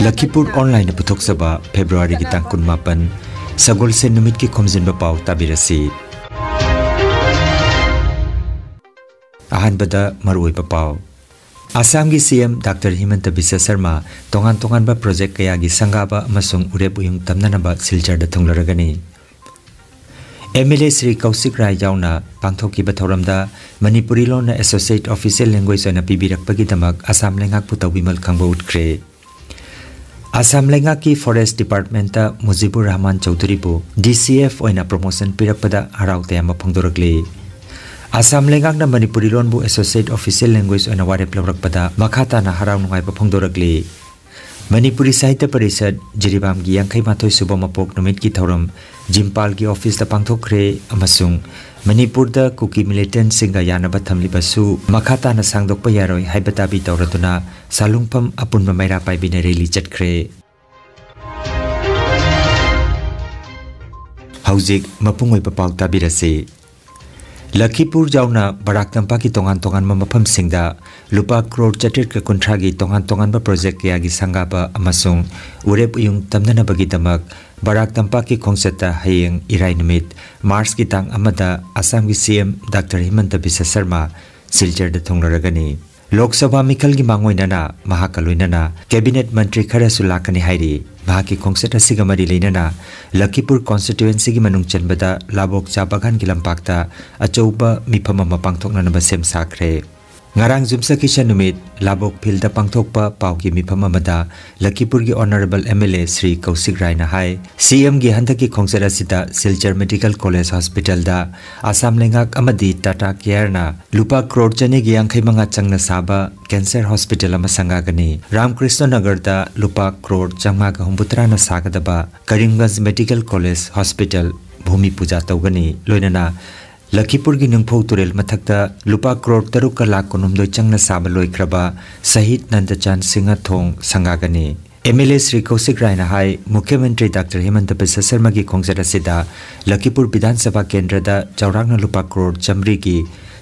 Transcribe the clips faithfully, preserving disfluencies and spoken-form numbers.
ꯂꯈꯤꯄꯨꯔ ꯑꯣꯟꯂꯥꯏꯟꯅ ꯄꯨꯊꯣꯛꯆꯕ ꯐꯦꯕ꯭ꯔꯨꯋꯥꯔꯤꯒꯤ ꯇꯥꯡ ꯀꯨꯟꯃꯥꯄꯟ, ꯁꯒꯣꯜꯁꯦꯟ ꯅꯨꯃꯤꯠꯀꯤ ꯈꯣꯝꯖꯤꯟꯕ ꯄꯥꯎ ꯇꯥꯕꯤꯔꯁꯤ꯫ ꯑꯍꯥꯟꯕꯗ ꯃꯔꯨꯑꯣꯏꯕ ꯄꯥꯎ꯫ ꯑꯁꯥꯝꯒꯤ ꯁꯤ ꯑꯦꯝ ꯗꯥꯛꯇꯔ ꯍꯤꯃꯟꯇ ꯕꯤꯁ꯭ꯋ ꯁꯔꯃ ꯇꯣꯉꯥꯟ ꯇꯣꯉꯥꯟꯕ ꯄ꯭ꯔꯣꯖꯦꯛ ꯀꯌꯥꯒꯤ ꯁꯪꯒꯥꯕ ꯑꯃꯁꯨꯡ ꯎꯔꯦꯞ ꯎꯌꯨꯡ ꯇꯝꯅꯅꯕ ꯁꯤꯜꯆꯔꯗ ꯊꯨꯡꯂꯔꯒꯅꯤ꯫ ꯑꯦꯝ ꯑꯦꯜ ꯑꯦ ꯁ꯭ꯔꯤ ꯀꯧꯁꯤꯛ ꯔꯥꯏ ꯌꯥꯎꯅ ꯄꯥꯡꯊꯣꯛꯈꯤꯕ ꯊꯧꯔꯝꯗ ꯃꯅꯤꯄꯨꯔꯤ ꯂꯣꯟꯅ ꯑꯦꯁꯣꯁꯤꯌꯦꯠ ꯑꯣꯐꯤꯁꯤꯌꯦꯜ ꯂꯦꯡꯒ꯭ꯋꯦꯖ ꯑꯣꯏꯅ ꯄꯤꯕꯤꯔꯛꯄꯒꯤꯗꯃꯛ ꯑꯁꯥꯝ ꯂꯩꯉꯥꯛꯄꯨ ꯇꯧꯕꯤꯃꯜ ꯈꯪꯕ ꯎꯠꯈ꯭ꯔꯦ꯫ ꯑꯁꯥꯝ ꯂꯩꯉꯥꯛꯀꯤ ꯐꯣꯔꯦꯁ ꯗꯤꯄꯥꯔꯠꯃꯦꯟꯠꯇ ꯃꯨꯖꯤꯕꯨꯔ ꯔꯍꯃꯥꯟ ꯆꯧꯙꯨꯔꯤꯕꯨ ꯗꯤ ꯁꯤ ꯑꯦꯐ ꯑꯣꯏꯅ ꯄ꯭ꯔꯣꯃꯣꯁꯟ ꯄꯤꯔꯛꯄꯗ ꯍꯔꯥꯎ ꯇꯌꯥꯝꯕ ꯐꯣꯡꯗꯣꯔꯛꯂꯤ꯫ ꯑꯁꯥꯝ ꯂꯩꯉꯥꯛꯅ ꯃꯅꯤꯄꯨꯔꯤ ꯂꯣꯟꯕꯨ ꯑꯦꯁꯣꯁꯤꯌꯦꯠ ꯑꯣꯐꯤꯁꯤꯌꯦꯜ ꯂꯦꯡꯒ꯭ꯋꯦꯖ ꯑꯣꯏꯅ ꯋꯥꯔꯦꯞ ꯂꯧꯔꯛꯄꯗ ꯃꯈꯥ ꯇꯥꯅ ꯍꯔꯥꯎ ꯅꯨꯡꯉꯥꯏꯕ ꯐꯣꯡꯗꯣꯔꯛꯂꯤ꯫ ꯃꯅꯤꯄꯨꯔꯤ ꯁꯥꯍꯤꯇ꯭ꯌ ꯄꯔꯤꯁꯠ ꯖꯤꯔꯤꯕꯥꯝꯒꯤ ꯌꯥꯡꯈꯩ ꯃꯥꯊꯣꯏ ꯁꯨꯕ ꯃꯄꯣꯛ ꯅꯨꯃꯤꯠꯀꯤ ꯊꯧꯔꯝ ꯖꯤꯝꯄꯥꯜꯒꯤ ꯑꯣꯐꯤꯁꯇ ꯄꯥꯡꯊꯣꯛꯈ꯭ꯔꯦ ꯑꯃꯁꯨꯡ ꯃꯅꯤꯄꯨꯔꯗ ꯀꯨꯀꯤ ꯃꯤꯂꯤꯇꯦꯟꯠꯁꯤꯡꯒ ꯌꯥꯅꯕ ꯊꯝꯂꯤꯕꯁꯨ ꯃꯈꯥ ꯇꯥꯅ ꯁꯥꯡꯗꯣꯛꯄ ꯌꯥꯔꯣꯏ ꯍꯥꯏꯕ ꯗꯥꯕꯤ ꯇꯧꯔꯗꯨꯅ ꯁꯥꯂꯨꯡꯐꯝ ꯑꯄꯨꯟꯕ ꯃꯩꯔꯥ ꯄꯥꯏꯕꯤꯅ ꯔꯦꯂꯤ ꯆꯠꯈ꯭ꯔꯦ꯫ ꯍꯧꯖꯤꯛ ꯃꯄꯨꯡ ꯑꯣꯏꯕ ꯄꯥꯎ ꯇꯥꯕꯤꯔꯁꯤ꯫ ꯂꯈꯤꯄꯨꯔ ꯌꯥꯎꯅ ꯕꯔꯥꯛ ꯇꯝꯄꯥꯛꯀꯤ ꯇꯣꯉꯥꯟ ꯇꯣꯉꯥꯟꯕ ꯃꯐꯝꯁꯤꯡꯗ ꯂꯨꯄꯥ ꯀ꯭ꯔꯣꯔ ꯆꯥꯇ꯭ꯔꯦꯠꯀ ꯀꯨꯟꯊ꯭ꯔꯥꯒꯤ ꯇꯣꯉꯥꯟ ꯇꯣꯉꯥꯟꯕ ꯄ꯭ꯔꯣꯖꯦꯛ ꯀꯌꯥꯒꯤ ꯁꯪꯒꯥꯕ ꯑꯃꯁꯨꯡ ꯎꯔꯦꯞ ꯎꯌꯨꯡ ꯇꯝꯅꯅꯕꯒꯤꯗꯃꯛ ꯕꯔꯥꯛ ꯇꯝꯄꯥꯛꯀꯤ ꯈꯣꯡꯆꯠꯇ ꯍꯌꯦꯡ ꯏꯔꯥꯏ ꯅꯨꯃꯤꯠ ꯃꯥꯔꯆꯀꯤ ꯇꯥꯡ ꯑꯃꯗ ꯑꯁꯥꯝꯒꯤ ꯁꯤ ꯑꯦꯝ ꯗꯥꯛꯇꯔ ꯍꯤꯃꯟꯇ ꯕꯤꯁ꯭ꯋ ꯁꯔꯃ ꯁꯤꯜꯆꯔꯗ ꯊꯨꯡꯂꯔꯒꯅꯤ꯫ ꯂꯣꯛ ꯁꯚꯥ ꯃꯤꯈꯜꯒꯤ ꯃꯥꯡꯑꯣꯏꯅꯅ ꯃꯍꯥꯛꯀ ꯂꯣꯏꯅꯅ ꯀꯦꯕꯤꯅꯦꯠ ꯃꯟꯇ꯭ꯔꯤ ꯈꯔꯁꯨ ꯂꯥꯛꯀꯅꯤ ꯍꯥꯏꯔꯤ꯫ ꯃꯍꯥꯛꯀꯤ ꯈꯣꯡꯆꯠ ꯑꯁꯤꯒ ꯃꯔꯤ ꯂꯩꯅꯅ ꯂꯈꯤꯄꯨꯔ ꯀꯣꯟꯁꯇꯤꯇ꯭ꯋꯦꯟꯁꯤꯒꯤ ꯃꯅꯨꯡ ꯆꯟꯕꯗ ꯂꯥꯕꯣꯛ ꯆꯥ ꯕꯒꯥꯟꯒꯤ ꯂꯝꯄꯥꯛꯇ ꯑꯆꯧꯕ ꯃꯤꯐꯝ ꯑꯃ ꯄꯥꯡꯊꯣꯛꯅꯅꯕ ꯁꯦꯝ ꯁꯥꯈ꯭ꯔꯦ꯫ ꯉꯔꯥꯡ ꯌꯨꯝꯁꯀꯩꯁ ꯅꯨꯃꯤꯠ ꯂꯥꯕꯣꯛ ꯐꯤꯜꯗ ꯄꯥꯡꯊꯣꯛꯄ ꯄꯥꯎꯒꯤ ꯃꯤꯐꯝ ꯑꯃꯗ ꯂꯈꯤꯄꯨꯔꯒꯤ honourable M L A Shri Kaushik ꯔꯥꯏꯅ ꯍꯥꯏ, ꯁꯤ ꯑꯦꯝꯒꯤ ꯍꯟꯗꯛꯀꯤ ꯈꯣꯡꯆꯠ ꯑꯁꯤꯗ ꯁꯤꯜꯆꯔ ꯃꯦꯗꯤꯀꯦꯜ ꯀꯣꯂꯦꯖ ꯍꯣꯁꯄꯤꯇꯥꯜꯗ ꯑꯁꯥꯝ ꯂꯩꯉꯥꯛ ꯑꯃꯗꯤ ꯇꯥꯇꯥ ꯀꯦꯌꯔꯅ ꯂꯨꯄꯥ ꯀ꯭ꯔꯣꯔ ꯆꯅꯤꯒ ꯌꯥꯡꯈꯩ ꯃꯉꯥ ꯆꯪꯅ ꯁꯥꯕ ꯀꯦꯟꯁꯔ ꯍꯣꯁꯄꯤꯇꯥꯜ ꯑꯃ ꯁꯪꯒꯥꯒꯅꯤ꯫ ꯔꯥꯝꯀ꯭ꯔꯤꯁꯅ ꯅꯒꯔꯗ ꯂꯨꯄꯥ crore ꯆꯥꯝꯃꯉꯥꯒ ꯍꯨꯝꯐꯨꯇꯔꯥꯅ ꯁꯥꯒꯗꯕ Karimganj medical college hospital ꯚꯨꯃꯤ ꯄꯨꯖꯥ ꯇꯧꯒꯅꯤ꯫ ꯂꯣꯏꯅꯅ ꯂꯈꯤꯄꯨꯔꯒꯤ ꯅꯤꯡꯐꯧ ꯇꯨꯔꯦꯜ ꯃꯊꯛꯇ ꯂꯨꯄꯥ ꯀ꯭ꯔꯣꯔ ꯇꯔꯨꯛꯀ ꯂꯥꯈ ꯀꯨꯟꯍꯨꯝꯗꯣꯏ ꯆꯪꯅ ꯁꯥꯕ ꯂꯣꯏꯈ꯭ꯔꯕ ꯁꯍꯤꯗ ꯅꯟꯗꯆꯥꯟ ꯁꯤꯡꯍ ꯊꯣꯡ ꯁꯪꯒꯥꯒꯅꯤ꯫ M L A Shri Kaushik ꯔꯥꯏꯅ ꯍꯥꯏ, ꯃꯨꯈ꯭ꯌ ꯃꯟꯇ꯭ꯔꯤ ꯗꯥꯛꯇꯔ ꯍꯤꯃꯟꯇ ꯕꯤꯁ꯭ꯋ ꯁꯔꯃꯒꯤ ꯈꯣꯡꯆꯠ ꯑꯁꯤꯗ ꯂꯈꯤꯄꯨꯔ ꯕꯤꯙꯥꯟ ꯁꯚꯥ ꯀꯦꯟꯗ꯭ꯔꯗ ꯆꯥꯎꯔꯥꯛꯅ ꯂꯨꯄꯥ ꯀ꯭ꯔꯣꯔ ꯆꯥꯃꯔꯤꯒꯤ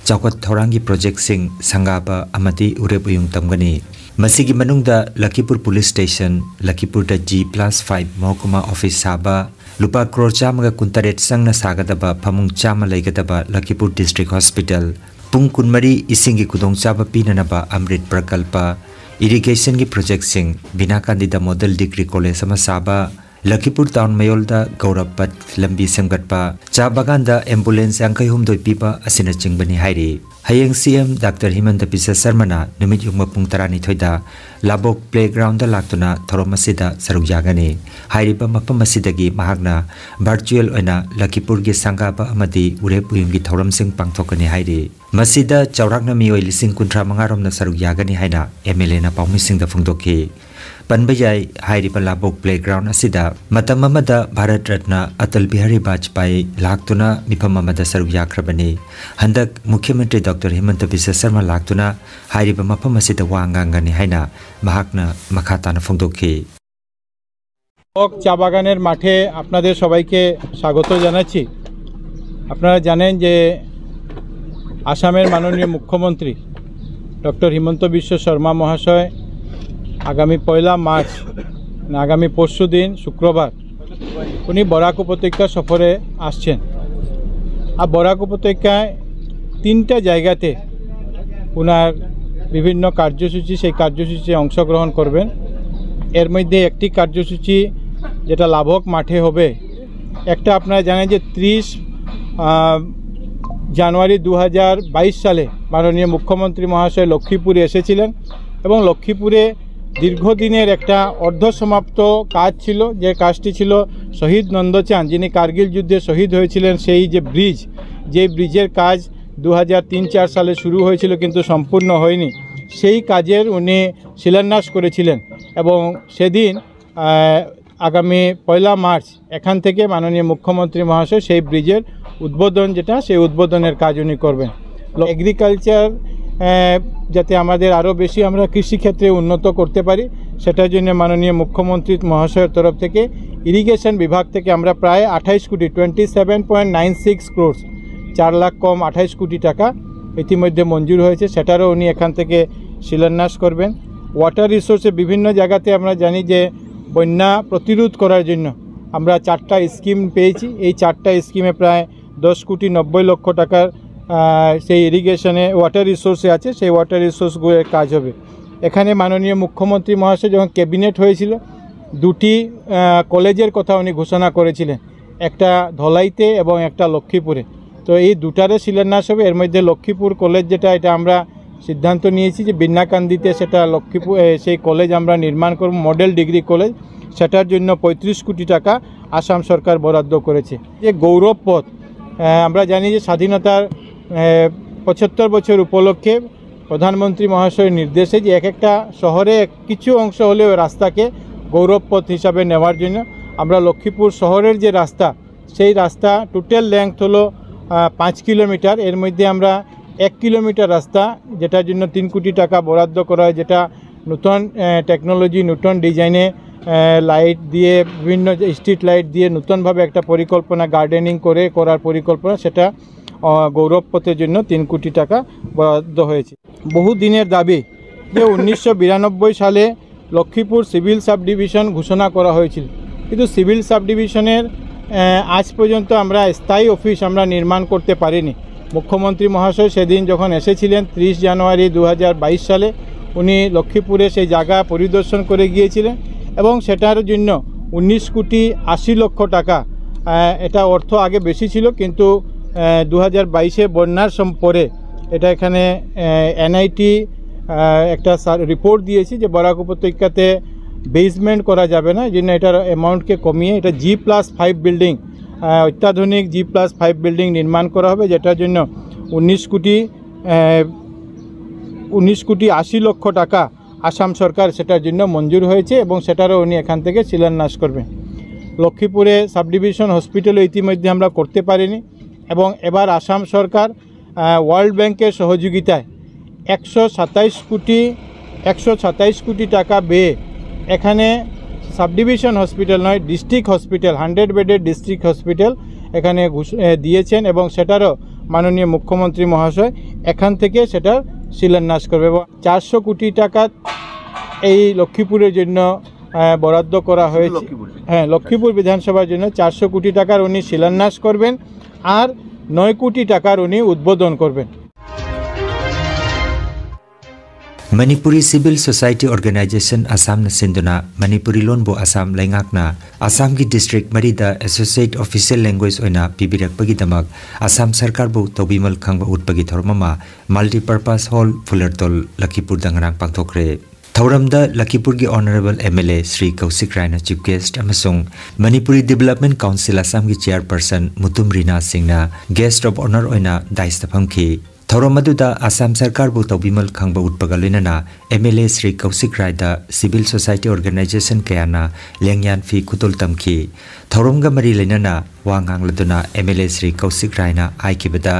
ꯆꯥꯎꯈꯠ ꯊꯧꯔꯥꯡꯒꯤ ꯄ꯭ꯔꯣꯖꯦꯛꯁꯤꯡ ꯁꯪꯒꯥꯕ ꯑꯃꯗꯤ ꯎꯔꯦꯞ ꯎꯌꯨꯡ ꯇꯝꯒꯅꯤ꯫ ꯃꯁꯤꯒꯤ ꯃꯅꯨꯡꯗ ꯂꯈꯤꯄꯨꯔ ꯄꯨꯂꯤꯁ ꯁ꯭ꯇꯦꯁꯟ, ꯂꯈꯤꯄꯨꯔꯗ ꯖꯤ ꯄ꯭ꯂꯁ ꯐꯥꯏꯚ ꯃꯍꯀꯨꯃꯥ ꯑꯣꯐꯤꯁ ꯁꯥꯕ, ꯂꯨꯄꯥ ꯀ꯭ꯔꯣꯔ ꯆꯥꯝꯃꯒ ꯀꯨꯟꯇꯔꯦꯠ ꯆꯪꯅ ꯁꯥꯒꯗꯕ ꯐꯃꯨꯡ ꯆꯥꯝꯃ ꯂꯩꯒꯗꯕ ꯂꯈꯤꯄꯨꯔ ꯗꯤꯁꯇ꯭ꯔꯤꯛ ꯍꯣꯁꯄꯤꯇꯥꯜ, ꯄꯨꯡ ꯀꯨꯟꯃꯔꯤ ꯏꯁꯤꯡꯒꯤ ꯈꯨꯗꯣꯡꯆꯥꯕ ꯄꯤꯅꯅꯕ ꯑꯃ꯭ꯔꯤꯠ ꯄ꯭ꯔꯀꯜꯄ, ꯏꯔꯤꯒꯦꯁꯟꯒꯤ ꯄ꯭ꯔꯣꯖꯦꯛꯁꯤꯡ, ꯕꯤꯅꯥ ꯀꯥꯟꯗꯤꯗ ꯃꯣꯗꯦꯜ ꯗꯤꯒ꯭ꯔꯤ ꯀꯣꯂꯦꯖ ꯑꯃ ꯁꯥꯕ, ꯂꯈꯤꯄꯨꯔ ꯇꯥꯎꯟ ꯃꯌꯣꯜꯗ ꯒꯧꯔꯕ ꯄꯊ ꯂꯝꯕꯤ ꯁꯦꯝꯒꯠꯄ, ꯆꯥ ꯕꯒꯥꯟꯗ ꯑꯦꯝꯕꯨꯂꯦꯟꯁ ꯌꯥꯡꯈꯩ ꯍꯨꯝꯗꯣꯏ ꯄꯤꯕ ꯑꯁꯤꯅꯆꯤꯡꯕꯅꯤ ꯍꯥꯏꯔꯤ꯫ ꯍꯌꯦꯡ ꯁꯤ ꯑꯦꯝ ꯗꯥꯛꯇꯔ ꯍꯤꯃꯟꯇ ꯕꯤꯁ꯭ꯋ ꯁꯔꯃꯅ ꯅꯨꯃꯤꯠ ꯌꯨꯡꯕ ꯄꯨꯡ ꯇꯔꯥꯅꯤꯊꯣꯏꯗ ꯂꯥꯕꯣꯛ ꯄ꯭ꯂꯦꯒ꯭ꯔꯥꯎꯟꯗ ꯂꯥꯛꯇꯨꯅ ꯊꯧꯔꯝ ꯑꯁꯤꯗ ꯁꯔꯨꯛ ꯌꯥꯒꯅꯤ꯫ ꯍꯥꯏꯔꯤꯕ ꯃꯐꯝ ꯑꯁꯤꯗꯒꯤ ꯃꯍꯥꯛꯅ ꯚꯔꯆꯨꯑꯦꯜ ꯑꯣꯏꯅ ꯂꯈꯤꯄꯨꯔꯒꯤ ꯁꯪꯒꯥꯕ ꯑꯃꯗꯤ ꯎꯔꯦꯞ ꯎꯌꯨꯡꯒꯤ ꯊꯧꯔꯝꯁꯤꯡ ꯄꯥꯡꯊꯣꯛꯀꯅꯤ ꯍꯥꯏꯔꯤ꯫ ꯃꯁꯤꯗ ꯆꯥꯎꯔꯥꯛꯅ ꯃꯤꯑꯣꯏ ꯂꯤꯁꯤꯡ ꯀꯨꯟꯊ꯭ꯔꯥ ꯃꯉꯥ ꯔꯣꯝꯅ ꯁꯔꯨꯛ ꯌꯥꯒꯅꯤ ꯍꯥꯏꯅ ꯑꯦꯝ ꯑꯦꯜ ꯑꯦꯅ ꯄꯥꯎꯃꯤꯁꯤꯡꯗ ꯐꯣꯡꯗꯣꯛꯈꯤ꯫ ꯄꯟꯕ ꯌꯥꯏ, ꯍꯥꯏꯔꯤꯕ ꯂꯥꯕꯣꯛ ꯄ꯭ꯂꯦꯒ꯭ꯔꯥꯎꯟ ꯑꯁꯤꯗ ꯃꯇꯝ ꯑꯃꯗ ꯚꯥꯔꯠ ꯔꯠꯅ ꯑꯇꯜ ꯕꯤꯍꯥꯔꯤ ꯕꯥꯖꯄꯥꯏ ꯂꯥꯛꯇꯨꯅ ꯃꯤꯐꯝ ꯑꯃꯗ ꯁꯔꯨꯛ ꯌꯥꯈ꯭ꯔꯕꯅꯤ꯫ ꯍꯟꯗꯛ ꯃꯨꯈ꯭ꯌ ꯃꯟꯇ꯭ꯔꯤ ꯗꯥꯛꯇꯔ ꯍꯤꯃꯟꯇ ꯕꯤꯁ꯭ꯋ ꯁꯔꯃ ꯂꯥꯛꯇꯨꯅ ꯍꯥꯏꯔꯤꯕ ꯃꯐꯝ ꯑꯁꯤꯗ ꯋꯥ ꯉꯥꯡꯒꯅꯤ ꯍꯥꯏꯅ ꯃꯍꯥꯛꯅ ꯃꯈꯥ ꯇꯥꯅ ꯐꯣꯡꯗꯣꯛꯈꯤ꯫ চা বাগানের মাঠে আপনাদের সবাইকে স্বাগত জানাচ্ছি। আপনারা জানেন যে আসামের মাননীয় মুখ্যমন্ত্রী ডক্টর হিমন্ত বিশ্ব শর্মা মহাশয় আগামী পয়লা মার্চ, মানে আগামী পরশু দিন শুক্রবার, উনি বরাক উপত্যকা সফরে আসছেন। আর বরাক উপত্যকায় তিনটা জায়গাতে ওনার বিভিন্ন কার্যসূচি, সেই কার্যসূচিতে অংশগ্রহণ করবেন। এর মধ্যে একটি কার্যসূচি যেটা লাভক মাঠে হবে, একটা আপনারা জানেন যে ত্রিশ জানুয়ারি দু সালে মাননীয় মুখ্যমন্ত্রী মহাশয় লক্ষ্মীপুরে এসেছিলেন এবং লক্ষ্মীপুরে দীর্ঘদিনের একটা অর্ধসমাপ্ত কাজ ছিল, যে কাজটি ছিল শহীদ নন্দচাঁদ, যিনি কার্গিল যুদ্ধে শহীদ হয়েছিলেন, সেই যে ব্রিজ, যে ব্রিজের কাজ দু হাজার তিন চার সালে শুরু হয়েছিল কিন্তু সম্পূর্ণ হয়নি, সেই কাজের উনি শিলান্যাস করেছিলেন এবং সেদিন আহ, আগামী পয়লা মার্চ এখান থেকে মাননীয় মুখ্যমন্ত্রী মহাশয় সেই ব্রিজের উদ্বোধন, যেটা সেই উদ্বোধনের কাজ উনি করবেন। এগ্রিকালচার যাতে আমাদের আরও বেশি আমরা কৃষিক্ষেত্রে উন্নত করতে পারি, সেটার জন্য মাননীয় মুখ্যমন্ত্রী মহাশয়ের তরফ থেকে ইরিগেশন বিভাগ থেকে আমরা প্রায় আঠাইশ কোটি, twenty seven point nine six crores, চার লাখ কম আঠাইশ কোটি টাকা ইতিমধ্যে মঞ্জুর হয়েছে, সেটারও উনি এখান থেকে শিলান্যাস করবেন। ওয়াটার রিসোর্সে বিভিন্ন জায়গাতে আমরা জানি যে বন্যা প্রতিরোধ করার জন্য আমরা চারটা স্কিম পেয়েছি। এই চারটা স্কিমে প্রায় দশ কোটি নব্বই লক্ষ টাকার আহ, সেই ইরিগেশনে, ওয়াটার রিসোর্সে আছে, সেই ওয়াটার রিসোর্সগুলোর কাজ হবে। এখানে মাননীয় মুখ্যমন্ত্রী মহাশয় যখন ক্যাবিনেট হয়েছিল, দুটি আহ, কলেজের কথা উনি ঘোষণা করেছিলেন, একটা ধলাইতে এবং একটা লক্ষ্মীপুরে। তো এই দুটারে শিলান্যাস হবে। এর মধ্যে লক্ষ্মীপুর কলেজ যেটা, এটা আমরা সিদ্ধান্ত নিয়েছি যে বিন্নাকান্দিতে সেটা লক্ষ্মীপুর, এ, সেই কলেজ আমরা নির্মাণ করব, মডেল ডিগ্রি কলেজ। সেটার জন্য পঁয়ত্রিশ কোটি টাকা আসাম সরকার বরাদ্দ করেছে। যে গৌরব পথ, আহ, আমরা জানি যে স্বাধীনতার আহ, পঁচাত্তর বছর উপলক্ষে প্রধানমন্ত্রী মহাশয়ের নির্দেশে যে এক একটা শহরে এক কিছু অংশ হলেও রাস্তাকে গৌরব পথ হিসাবে নেওয়ার জন্য আমরা লক্ষ্মীপুর শহরের যে রাস্তা, সেই রাস্তা টোটাল লেংথ হলো আহ, পাঁচ কিলোমিটার। এর মধ্যে আমরা এক কিলোমিটার রাস্তা, যেটার জন্য তিন কোটি টাকা বরাদ্দ করা হয়, যেটা নতুন টেকনোলজি, নতুন ডিজাইনে লাইট দিয়ে, বিভিন্ন স্ট্রিট লাইট দিয়ে নতুনভাবে একটা পরিকল্পনা, গার্ডেনিং করে করার পরিকল্পনা, সেটা আহ, গৌরব পথের জন্য তিন কোটি টাকা বরাদ্দ হয়েছে। বহু দিনের দাবি যে উনিশশো বিরানব্বই সালে লক্ষ্মীপুর সিভিল সাব ডিভিশন ঘোষণা করা হয়েছিল, কিন্তু সিভিল সাব ডিভিশনের আহ, আজ পর্যন্ত আমরা স্থায়ী অফিস আমরা নির্মাণ করতে পারিনি। মুখ্যমন্ত্রী মহাশয় সেদিন যখন এসেছিলেন, ত্রিশ জানুয়ারি দু সালে, উনি লক্ষ্মীপুরে সেই জায়গা পরিদর্শন করে গিয়েছিলেন এবং সেটার জন্য উনিশ কোটি আশি লক্ষ টাকা, আহ, এটা অর্থ আগে বেশি ছিল, কিন্তু দু হাজার বাইশে বন্যার সম- পরে এটা এখানে এনআইটি একটা রিপোর্ট দিয়েছে যে বরাক উপত্যকাতে বেসমেন্ট করা যাবে না, এই জন্য এটার অ্যামাউন্টকে কমিয়ে এটা জি প্লাস ফাইভ বিল্ডিং, অত্যাধুনিক জি প্লাস ফাইভ বিল্ডিং নির্মাণ করা হবে, যেটার জন্য উনিশ কোটি আহ, উনিশ কোটি আশি লক্ষ টাকা আসাম সরকার সেটার জন্য মঞ্জুর হয়েছে এবং সেটারও উনি এখান থেকে শিলান্যাস করবেন। লক্ষ্মীপুরে সাব ডিভিশন হসপিটালও ইতিমধ্যে আমরা করতে পারিনি এবং এবার আসাম সরকার ওয়ার্ল্ড ব্যাংকের সহযোগিতায় একশো সাতাইশ কোটি একশো সাতাইশ কোটি টাকা ব্যয়ে এখানে সাব ডিভিশন হসপিটাল নয়, ডিস্ট্রিক্ট হসপিটাল, হান্ড্রেড বেডের ডিস্ট্রিক্ট হসপিটাল এখানে ঘোষ- এ, দিয়েছেন এবং সেটারও মাননীয় মুখ্যমন্ত্রী মহাশয় এখান থেকে সেটার শিলান্যাস করবে এবং চারশো কোটি টাকা এই লক্ষ্মীপুরের জন্য আহ, বরাদ্দ করা হয়েছে। হ্যাঁ, লক্ষ্মীপুর বিধানসভার জন্য চারশো কোটি টাকার উনি শিলান্যাস করবেন, আর নয় কোটি টাকার উনি উদ্বোধন করবেন। Manipuri Civil Society Organization Assam na sinduna Manipuri lonbu Assam laingakna Assam ki district marida associate official language oina pibirakpagidamak Assam sarkar bu taubimal khangba utpagi thormama multipurpose hall Fulertol Lakhipur dangarang pangthokre. Thauramda Lakhipur ki Honorable M L A Sri Kausik Raina Chief Guest amasung Manipuri Development Council Assam ki Chairperson Mutum Rina Singh na Guest of Honor oina dais ta phamkhi. Thauram aduda Assam sarkar bu taubimal khangba utpaga loinana M L A Sri Kausik Raida civil society organization kayana lengyan fi khutol tamkhi. Thauramga mari loinana wa ngangladuna M L A Sri Kausik Raina aikibada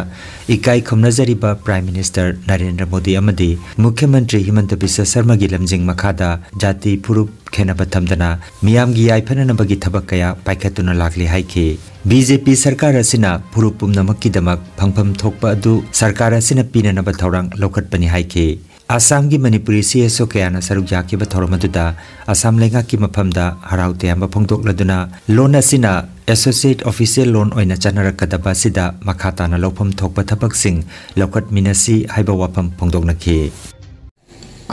ikai khumnajariba Prime Minister Narendra Modi amadi Mukhyamantri Himanta Biswa Sarma gi lamjing makhada jati phurup khenaba thamdana miyamgi yaiphananabagi thabak kaya paikhatuna lakli haikhi. B J P sarkar asina phurup pumnamakkidamak phangpham thokpa adu sarkar asina pinanaba thaurang lokhatpani haikhi. Assam gi Manipuri C S O kayana saruk yakiba thauram aduda Assam lengak ki maphamda harau tayamba phongdokladuna lon asina associate official lon oina chanarakadaba sida makhatana lopham thokpa thabaksing lokhat minasi haiba wapham phongdoknakhi.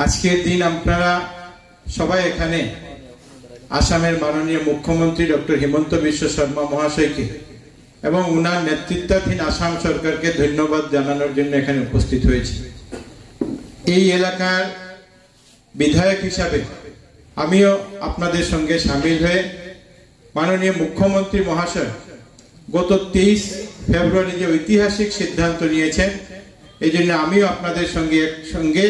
আজকের দিন আপনারা সবাই এখানে আসামের মাননীয় মুখ্যমন্ত্রী doctor Himanta Biswa Sarma মহাশয়কে এবং ওনার নেতৃত্বাধীন আসাম সরকারকে ধন্যবাদ জানানোর জন্য এখানে উপস্থিত হয়েছি। এই এলাকার বিধায়ক হিসাবে আমিও আপনাদের সঙ্গে সামিল হয়ে মাননীয় মুখ্যমন্ত্রী মহাশয় গত তেইশ ফেব্রুয়ারি যে ঐতিহাসিক সিদ্ধান্ত নিয়েছেন, এই জন্য আমিও আপনাদের সঙ্গে একসঙ্গে